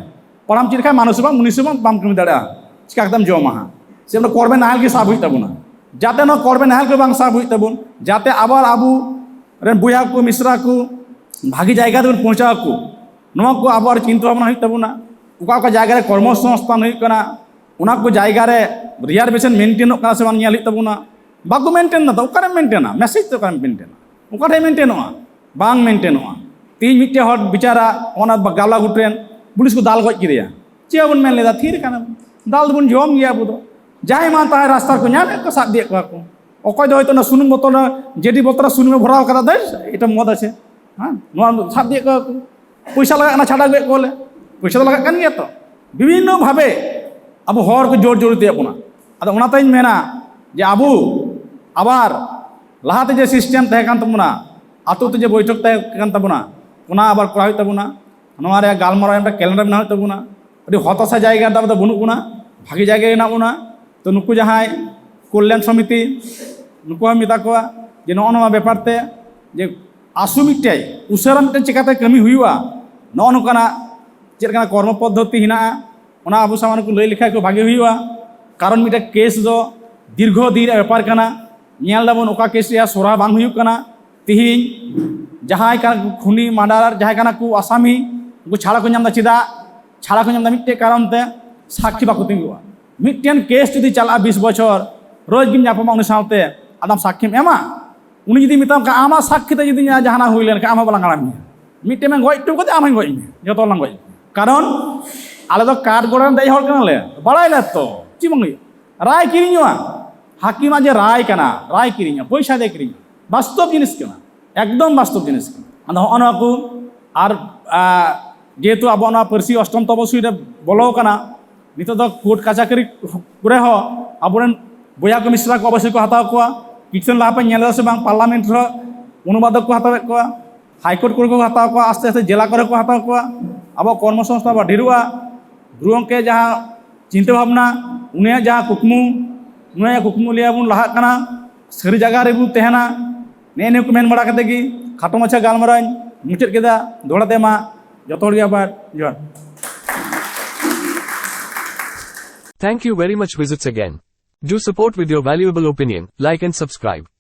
ᱯᱟᱲᱦᱟᱣ ᱪᱮᱫ ᱞᱮᱠᱷᱟᱱ ᱢᱟᱱᱩᱥ ᱦᱚᱸ ᱵᱟᱝ, ᱢᱩᱱᱤᱥ ᱦᱚᱸ ᱵᱟᱝ, ᱵᱟᱢ ᱠᱟᱹᱢᱤ ᱫᱟᱲᱮᱭᱟᱜᱼᱟ, ᱪᱤᱠᱟ ᱠᱟᱛᱮᱢ ᱡᱚᱢᱟ ᱦᱟᱸᱜ?" ᱥᱮ ᱚᱱᱟ ᱠᱚᱨᱵᱮ ᱱᱟᱦᱮᱞ ᱜᱮ ᱥᱟᱵ ᱦᱩᱭᱩᱜ ᱛᱟᱵᱚᱱᱟ, ᱡᱟᱛᱮ ᱱᱚᱣᱟ ᱠᱚᱨᱵᱮ ᱱᱟᱦᱮᱞ ᱠᱚ ᱵᱟᱝ ᱥᱟᱵ ᱦᱩᱭᱩᱜ ᱛᱟᱵᱚᱱ, ᱡᱟᱛᱮ ᱟᱵᱟᱨ ᱟᱵᱚ ᱨᱮᱱ ᱵᱚᱭᱦᱟ ᱠᱚ ᱢᱤᱥᱨᱟ ᱠᱚ ᱵᱷᱟᱜᱮ ᱡᱟᱭᱜᱟ ᱨᱮᱵᱚᱱ ᱯᱳᱸᱪᱷᱟᱣ ᱠᱚ, ᱱᱚᱣᱟ ᱠᱚ ᱟᱵᱚ ᱟᱨ ᱪᱤᱱᱛᱟᱹ ᱵᱷᱟᱵᱽᱱᱟ ᱦᱩᱭᱩᱜ ᱛᱟᱵᱚᱱᱟ᱾ ᱚᱠᱟ ᱚᱠᱟ ᱡᱟᱭᱜᱟ ᱨᱮ ᱠᱚᱨᱢᱚᱥᱚᱝᱥᱛᱷᱟᱱ ᱦᱩᱭᱩᱜ ᱠᱟᱱᱟ, ᱚᱱᱟ ᱠᱚ ᱡᱟᱭᱜᱟ ᱨᱮ ᱨᱤᱡᱟᱨᱵᱷᱮᱥᱚᱱ ᱢᱮᱱᱴᱮᱱᱚᱜ ᱠᱟᱱᱟ ᱥᱮ ᱵᱟᱝ ᱧᱮᱞ ᱦᱩᱭᱩᱜ ᱛᱟᱵᱚᱱᱟ᱾ ᱵᱟᱠᱚ ᱢᱮᱱᱴᱮᱱ ᱫᱟ, ᱛᱚ ᱚᱠᱟᱨᱮᱢ ᱢᱮᱱᱴᱮᱱᱟ? ᱢᱮᱥᱮᱡᱽ ᱛᱮ ᱚᱠᱟᱨᱮᱢ ᱢᱮᱱᱴᱮᱱᱟ? ᱚᱠᱟ ᱴᱷᱮᱱ ᱢᱮᱱᱴᱮᱱᱚᱜᱼᱟ? ᱵᱟᱝ ᱢᱮᱱᱴᱮᱱᱚᱜᱼᱟ᱾ ᱛᱮᱦᱤᱧ ᱢᱤᱫᱴᱮᱱ ᱦᱚᱲ ᱵᱮᱪᱟᱨᱟ ᱚᱱᱟ ᱜᱟᱞᱟ ᱜᱷᱩᱴ ᱨᱮᱱ ᱯᱩᱞᱤᱥ ᱠᱚ ᱫᱟᱞ ᱜᱚᱡ ᱠᱮᱫᱮᱭᱟ, ᱪᱮᱫ ᱦᱚᱸ ᱵᱚᱱ ᱢᱮᱱ ᱞᱮᱫᱟ, ᱛᱷᱤᱨ ᱠᱟᱱᱟ ᱵᱚᱱ, ᱫᱟᱞ ᱫᱚᱵᱚᱱ ᱡᱚᱢ ᱜᱮᱭᱟ ᱟᱵᱚ ᱫᱚ᱾ ᱡᱟᱦᱟᱸᱭ ᱢᱟ ᱛᱟᱦᱟᱸᱭ ᱨᱟᱥᱛᱟ ᱨᱮᱠᱚ ᱧᱟᱢᱮᱫ ᱠᱚ ᱥᱟᱵ ᱤᱫᱤᱭᱮᱫ ᱠᱚᱣᱟ ᱠᱚ᱾ ᱚᱠᱚᱭ ᱫᱚ ᱦᱚᱭᱛᱳ ᱚᱱᱟ ᱥᱩᱱᱩᱢ ᱵᱚᱛᱚᱞ ᱨᱮ, ᱡᱮᱰᱤ ᱵᱚᱛᱚᱞ ᱨᱮ ᱥᱩᱱᱩᱢᱮ ᱵᱷᱚᱨᱟᱣ ᱠᱟᱫᱟ, ᱫᱟᱹᱭ ᱮᱴᱟ ᱢᱚᱫ ᱟᱪᱷᱮ, ᱦᱮᱸ, ᱱᱚᱣᱟ ᱥᱟᱵ ᱤᱫᱤᱭᱮᱫ ᱠᱚᱣᱟ ᱠᱚ᱾ ᱯᱚᱭᱥᱟ ᱞᱟᱜᱟᱜ ᱠᱟᱱᱟ, ᱪᱷᱟᱰᱟ ᱟᱹᱜᱩᱭᱮᱫ ᱠᱚᱣᱟᱞᱮ, ᱯᱚᱭᱥᱟ ᱫᱚ ᱞᱟᱜᱟᱜ ᱠᱟᱱ ᱜᱮᱭᱟ ᱛᱚ᱾ ᱵᱤᱵᱷᱤᱱᱱᱚ ᱵᱷᱟᱵᱮ ᱟᱵᱚ ᱦᱚᱲ ᱠᱚ ᱡᱳᱨ ᱡᱳᱨᱤᱛᱮᱭᱮᱫ ᱵᱚᱱᱟ᱾ ᱟᱫᱚ ᱚᱱᱟᱛᱮᱧ ᱢᱮᱱᱟ ᱡᱮ ᱟᱵᱚ ᱟᱵᱟᱨ ᱞᱟᱦᱟᱛᱮ ᱡᱮ ᱥᱤᱥᱴᱮᱢ ᱛᱟᱦᱮᱸ ᱠᱟᱱ ᱛᱟᱵᱚᱱᱟ, ᱟᱛᱳ ᱛᱮ ᱡᱮ ᱵᱳᱭᱴᱷᱚᱠ ᱛᱟᱦᱮᱸ ᱠᱟᱱ ᱛᱟᱵᱚᱱᱟ, ᱚᱱᱟ ᱟᱵᱟᱨ ᱠᱚᱨᱟᱣ ᱦᱩᱭᱩᱜ ᱛᱟᱵᱚᱱᱟ᱾ ᱱᱚᱣᱟ ᱨᱮᱭᱟᱜ ᱜᱟᱞᱢᱟᱨᱟᱣ ᱨᱮᱭᱟᱜ ᱢᱤᱫᱴᱟᱝ ᱠᱮᱞᱮᱱᱰᱟᱨ ᱵᱮᱱᱟᱣ ᱦᱩᱭᱩᱜ ᱛᱟᱵᱚᱱᱟ᱾ ᱟᱹᱰᱤ ᱦᱚᱛᱟᱥᱟ ᱡᱟᱭᱜᱟ ᱨᱮ ᱟᱵᱚ ᱫᱚ ᱵᱟᱹᱱᱩᱜ ᱵᱚᱱᱟ, ᱵᱷᱟᱜᱮ ᱡᱟᱭᱜᱟ ᱨᱮ ᱦᱮᱱᱟᱜ ᱵᱚᱱᱟ᱾ ᱛᱚ ᱱᱩᱠᱩ ᱡᱟᱦᱟᱸᱭ ᱠᱚᱞᱭᱟᱱ ᱥᱚᱢᱤᱛᱤ, ᱱᱩᱠᱩ ᱦᱚᱸ ᱢᱮᱛᱟ ᱠᱚᱣᱟ ᱡᱮ ᱱᱚᱜᱼᱚ ᱱᱚᱣᱟ ᱵᱮᱯᱟᱨ ᱛᱮ ᱡᱮ ᱟᱥᱩ ᱢᱤᱫᱴᱮᱡ ᱩᱥᱟᱹᱨᱟ ᱢᱤᱫᱴᱮᱡ ᱪᱤᱠᱟᱛᱮ ᱠᱟᱹᱢᱤ ᱦᱩᱭᱩᱜᱼᱟ, ᱱᱚᱜᱼᱚ ᱱᱚᱝᱠᱟᱱᱟᱜ ᱪᱮᱫ ᱞᱮᱠᱟᱱᱟᱜ ᱠᱚᱨᱢᱚ ᱯᱚᱫᱽᱫᱷᱚᱛᱤ ᱦᱮᱱᱟᱜᱼᱟ, ᱚᱱᱟ ᱟᱵᱚ ᱥᱟᱢᱟᱝ ᱨᱮᱠᱚ ᱞᱟᱹᱭ ᱞᱮᱠᱷᱟᱡ ᱠᱚ ᱵᱷᱟᱜᱮ ᱦᱩᱭᱩᱜᱼᱟ᱾ ᱠᱟᱨᱚᱱ ᱢᱤᱫᱴᱮᱡ ᱠᱮᱥ ᱫᱚ ᱫᱤᱨᱜᱷᱚ ᱫᱤᱱ ᱨᱮᱭᱟᱜ ᱵᱮᱯᱟᱨ ᱠᱟᱱᱟ᱾ ᱧᱮᱞ ᱫᱟᱵᱚᱱ ᱚᱠᱟ ᱠᱮᱥ ᱨᱮᱭᱟᱜ ᱥᱚᱨᱟ ᱵᱟᱝ ᱦᱩᱭᱩᱜ ᱠᱟᱱᱟ᱾ ᱛᱤᱦᱤᱧ ᱡᱟᱦᱟᱸᱭ ᱠᱟᱱᱟ ᱠᱚ ᱠᱷᱩᱱᱤ, ᱢᱟᱨᱰᱟᱨ, ᱡᱟᱦᱟᱸᱭ ᱠᱟᱱᱟ ᱠᱚ ᱟᱥᱟᱢᱤ, ᱩᱱᱠᱩ ᱪᱷᱟᱲᱟ ᱠᱚ ᱧᱟᱢ ᱮᱫᱟ᱾ ᱪᱮᱫᱟᱜ ᱪᱷᱟᱲᱟ ᱠᱚ ᱧᱟᱢ ᱮᱫᱟ? ᱢᱤᱫᱴᱮᱡ ᱠᱟᱨᱚᱱ ᱛᱮ, ᱥᱟᱹᱠᱷᱤ ᱵᱟᱠᱚ ᱛᱤᱸᱜᱩᱜᱼᱟ᱾ ᱢᱤᱫᱴᱮᱱ ᱠᱮᱥ ᱡᱩᱫᱤ ᱪᱟᱞᱟᱜᱼᱟ ᱵᱤᱥ ᱵᱚᱪᱷᱚᱨ, ᱨᱳᱡᱽ ᱜᱮᱢ ᱧᱟᱯᱟᱢᱟ ᱩᱱᱤ ᱥᱟᱶᱛᱮ, ᱟᱫᱚᱢ ᱥᱟᱹᱠᱷᱤᱢ ᱮᱢᱟ? ᱩᱱᱤ ᱡᱩᱫᱤ ᱢᱮᱛᱟᱢ ᱠᱷᱟᱱ, "ᱟᱢᱟᱜ ᱥᱟᱹᱠᱷᱤ ᱛᱮ ᱡᱩᱫᱤ ᱡᱟᱦᱟᱱᱟᱜ ᱦᱩᱭ ᱞᱮᱱᱠᱷᱟᱱ ᱟᱢ ᱦᱚᱸ ᱵᱟᱞᱟᱝ ᱟᱲᱟᱜ ᱢᱮᱭᱟ, ᱢᱤᱫᱴᱮᱱ ᱮᱢ ᱜᱚᱡ ᱦᱚᱴᱚ ᱠᱟᱫᱮ, ᱟᱢ ᱦᱚᱸᱧ ᱜᱚᱡ ᱢᱮᱭᱟ, ᱡᱚᱛᱚ ᱦᱚᱲ ᱞᱟᱝ ᱜᱚᱡ ᱢᱮᱭᱟ, ᱠᱟᱨᱚᱱ ᱟᱞᱮ ᱫᱚ ᱠᱟᱴ ᱜᱚᱲᱟ ᱨᱮᱱ ᱫᱮᱡ ᱦᱚᱲ ᱠᱟᱱᱟᱞᱮ, ᱵᱟᱲᱟᱭ ᱞᱮ ᱛᱚ ᱪᱮᱫ ᱵᱟᱝ ᱦᱩᱭᱩᱜᱼᱟ, ᱨᱟᱭ ᱠᱤᱨᱤᱧᱚᱜᱼᱟ, ᱦᱟᱹᱠᱤᱢᱟᱜ ᱡᱮ ᱨᱟᱭ ᱠᱟᱱᱟ, ᱨᱟᱭ ᱠᱤᱨᱤᱧᱟ, ᱯᱚᱭᱥᱟ ᱫᱮ ᱠᱤᱨᱤᱧᱟ, ᱵᱟᱥᱛᱚᱵ ᱡᱤᱱᱤᱥ ᱠᱟᱱᱟ, ᱮᱠᱫᱚᱢ ᱵᱟᱥᱛᱚᱵ ᱡᱤᱱᱤᱥ ᱠᱟᱱᱟ᱾ ᱟᱫᱚ ᱦᱚᱸᱜᱼᱚ ᱱᱚᱣᱟ ᱠᱚ, ᱟᱨ ᱟ, ᱡᱮᱦᱮᱛᱩ ᱟᱵᱚ ᱱᱚᱣᱟ ᱯᱟᱹᱨᱥᱤ ᱚᱥᱴᱚᱢ ᱛᱚᱯᱚᱥᱤᱞ ᱨᱮ ᱵᱚᱞᱚ ᱠᱟᱱᱟ, ᱱᱤᱛᱚᱜ ᱫᱚ ᱠᱳᱨᱴ ᱠᱟᱪᱟᱠᱟᱹᱨᱤ ᱠᱚᱨᱮ ᱦᱚᱸ ᱟᱵᱚᱨᱮᱱ ᱵᱚᱭᱦᱟ ᱠᱚ ᱢᱤᱥᱨᱟ ᱠᱚ ᱚᱵᱚᱥᱥᱳᱭ ᱠᱚ ᱦᱟᱛᱟᱣ ᱠᱚᱣᱟ᱾ ᱠᱤᱪᱷᱩ ᱫᱤᱱ ᱞᱟᱦᱟ ᱯᱮ ᱧᱮᱞ ᱮᱫᱟ ᱥᱮ ᱵᱟᱝ, ᱯᱟᱨᱞᱟᱢᱮᱱᱴ ᱨᱮᱦᱚᱸ ᱚᱱᱩᱵᱟᱫᱚᱠ ᱠᱚ ᱦᱟᱛᱟᱣᱮᱫ ᱠᱚᱣᱟ, ᱦᱟᱭᱠᱳᱨᱴ ᱠᱚᱨᱮ ᱠᱚ ᱦᱟᱛᱟᱣ ᱠᱚᱣᱟ, ᱟᱥᱛᱮ ᱟᱥᱛᱮ ᱡᱮᱞᱟ ᱠᱚᱨᱮ ᱠᱚ ᱦᱟᱛᱟᱣ ᱠᱚᱣᱟ᱾ ᱟᱵᱚᱣᱟᱜ ᱠᱚᱨᱢᱚ ᱥᱚᱝᱥᱛᱷᱟᱱ ᱟᱵᱟᱨ ᱰᱷᱮᱨᱚᱜᱼᱟ᱾ ᱜᱩᱨᱩ ᱜᱚᱢᱠᱮ ᱡᱟᱦᱟᱸ ᱪᱤᱱᱛᱟᱹ ᱵᱷᱟᱵᱽᱱᱟ, ᱩᱱᱤᱭᱟᱜ ᱡᱟᱦᱟᱸ ᱠᱩᱠᱢᱩ, ᱩᱱᱤᱭᱟᱜ ᱠᱩᱠᱢᱩ ᱞᱟᱹᱭ ᱟᱵᱚᱱ ᱞᱟᱦᱟᱜ ᱠᱟᱱᱟ, ᱥᱟᱹᱨᱤ ᱡᱟᱭᱜᱟ ᱨᱮᱵᱚᱱ ᱛᱟᱦᱮᱱᱟ᱾ ᱱᱮᱜᱼᱮ ᱱᱤᱭᱟᱹ ᱠᱚ ᱢᱮᱱ ᱵᱟᱲᱟ ᱠᱟᱛᱮ ᱜᱮ ᱠᱷᱟᱴᱚ ᱢᱟᱪᱷᱟ ᱜᱟᱞᱢᱟᱨᱟᱣ ᱤᱧ ᱢᱩᱪᱟᱹᱫ ᱠᱮᱫᱟ᱾ ᱫᱚᱦᱲᱟ ᱛᱮ ᱢᱟ ᱡᱚᱛᱚ ᱦᱚᱲ ᱜᱮ ᱟᱵᱟᱨ ᱡᱚᱦᱟᱨ᱾ Thank you very much. Visits again. Do support with your valuable opinion, like and subscribe.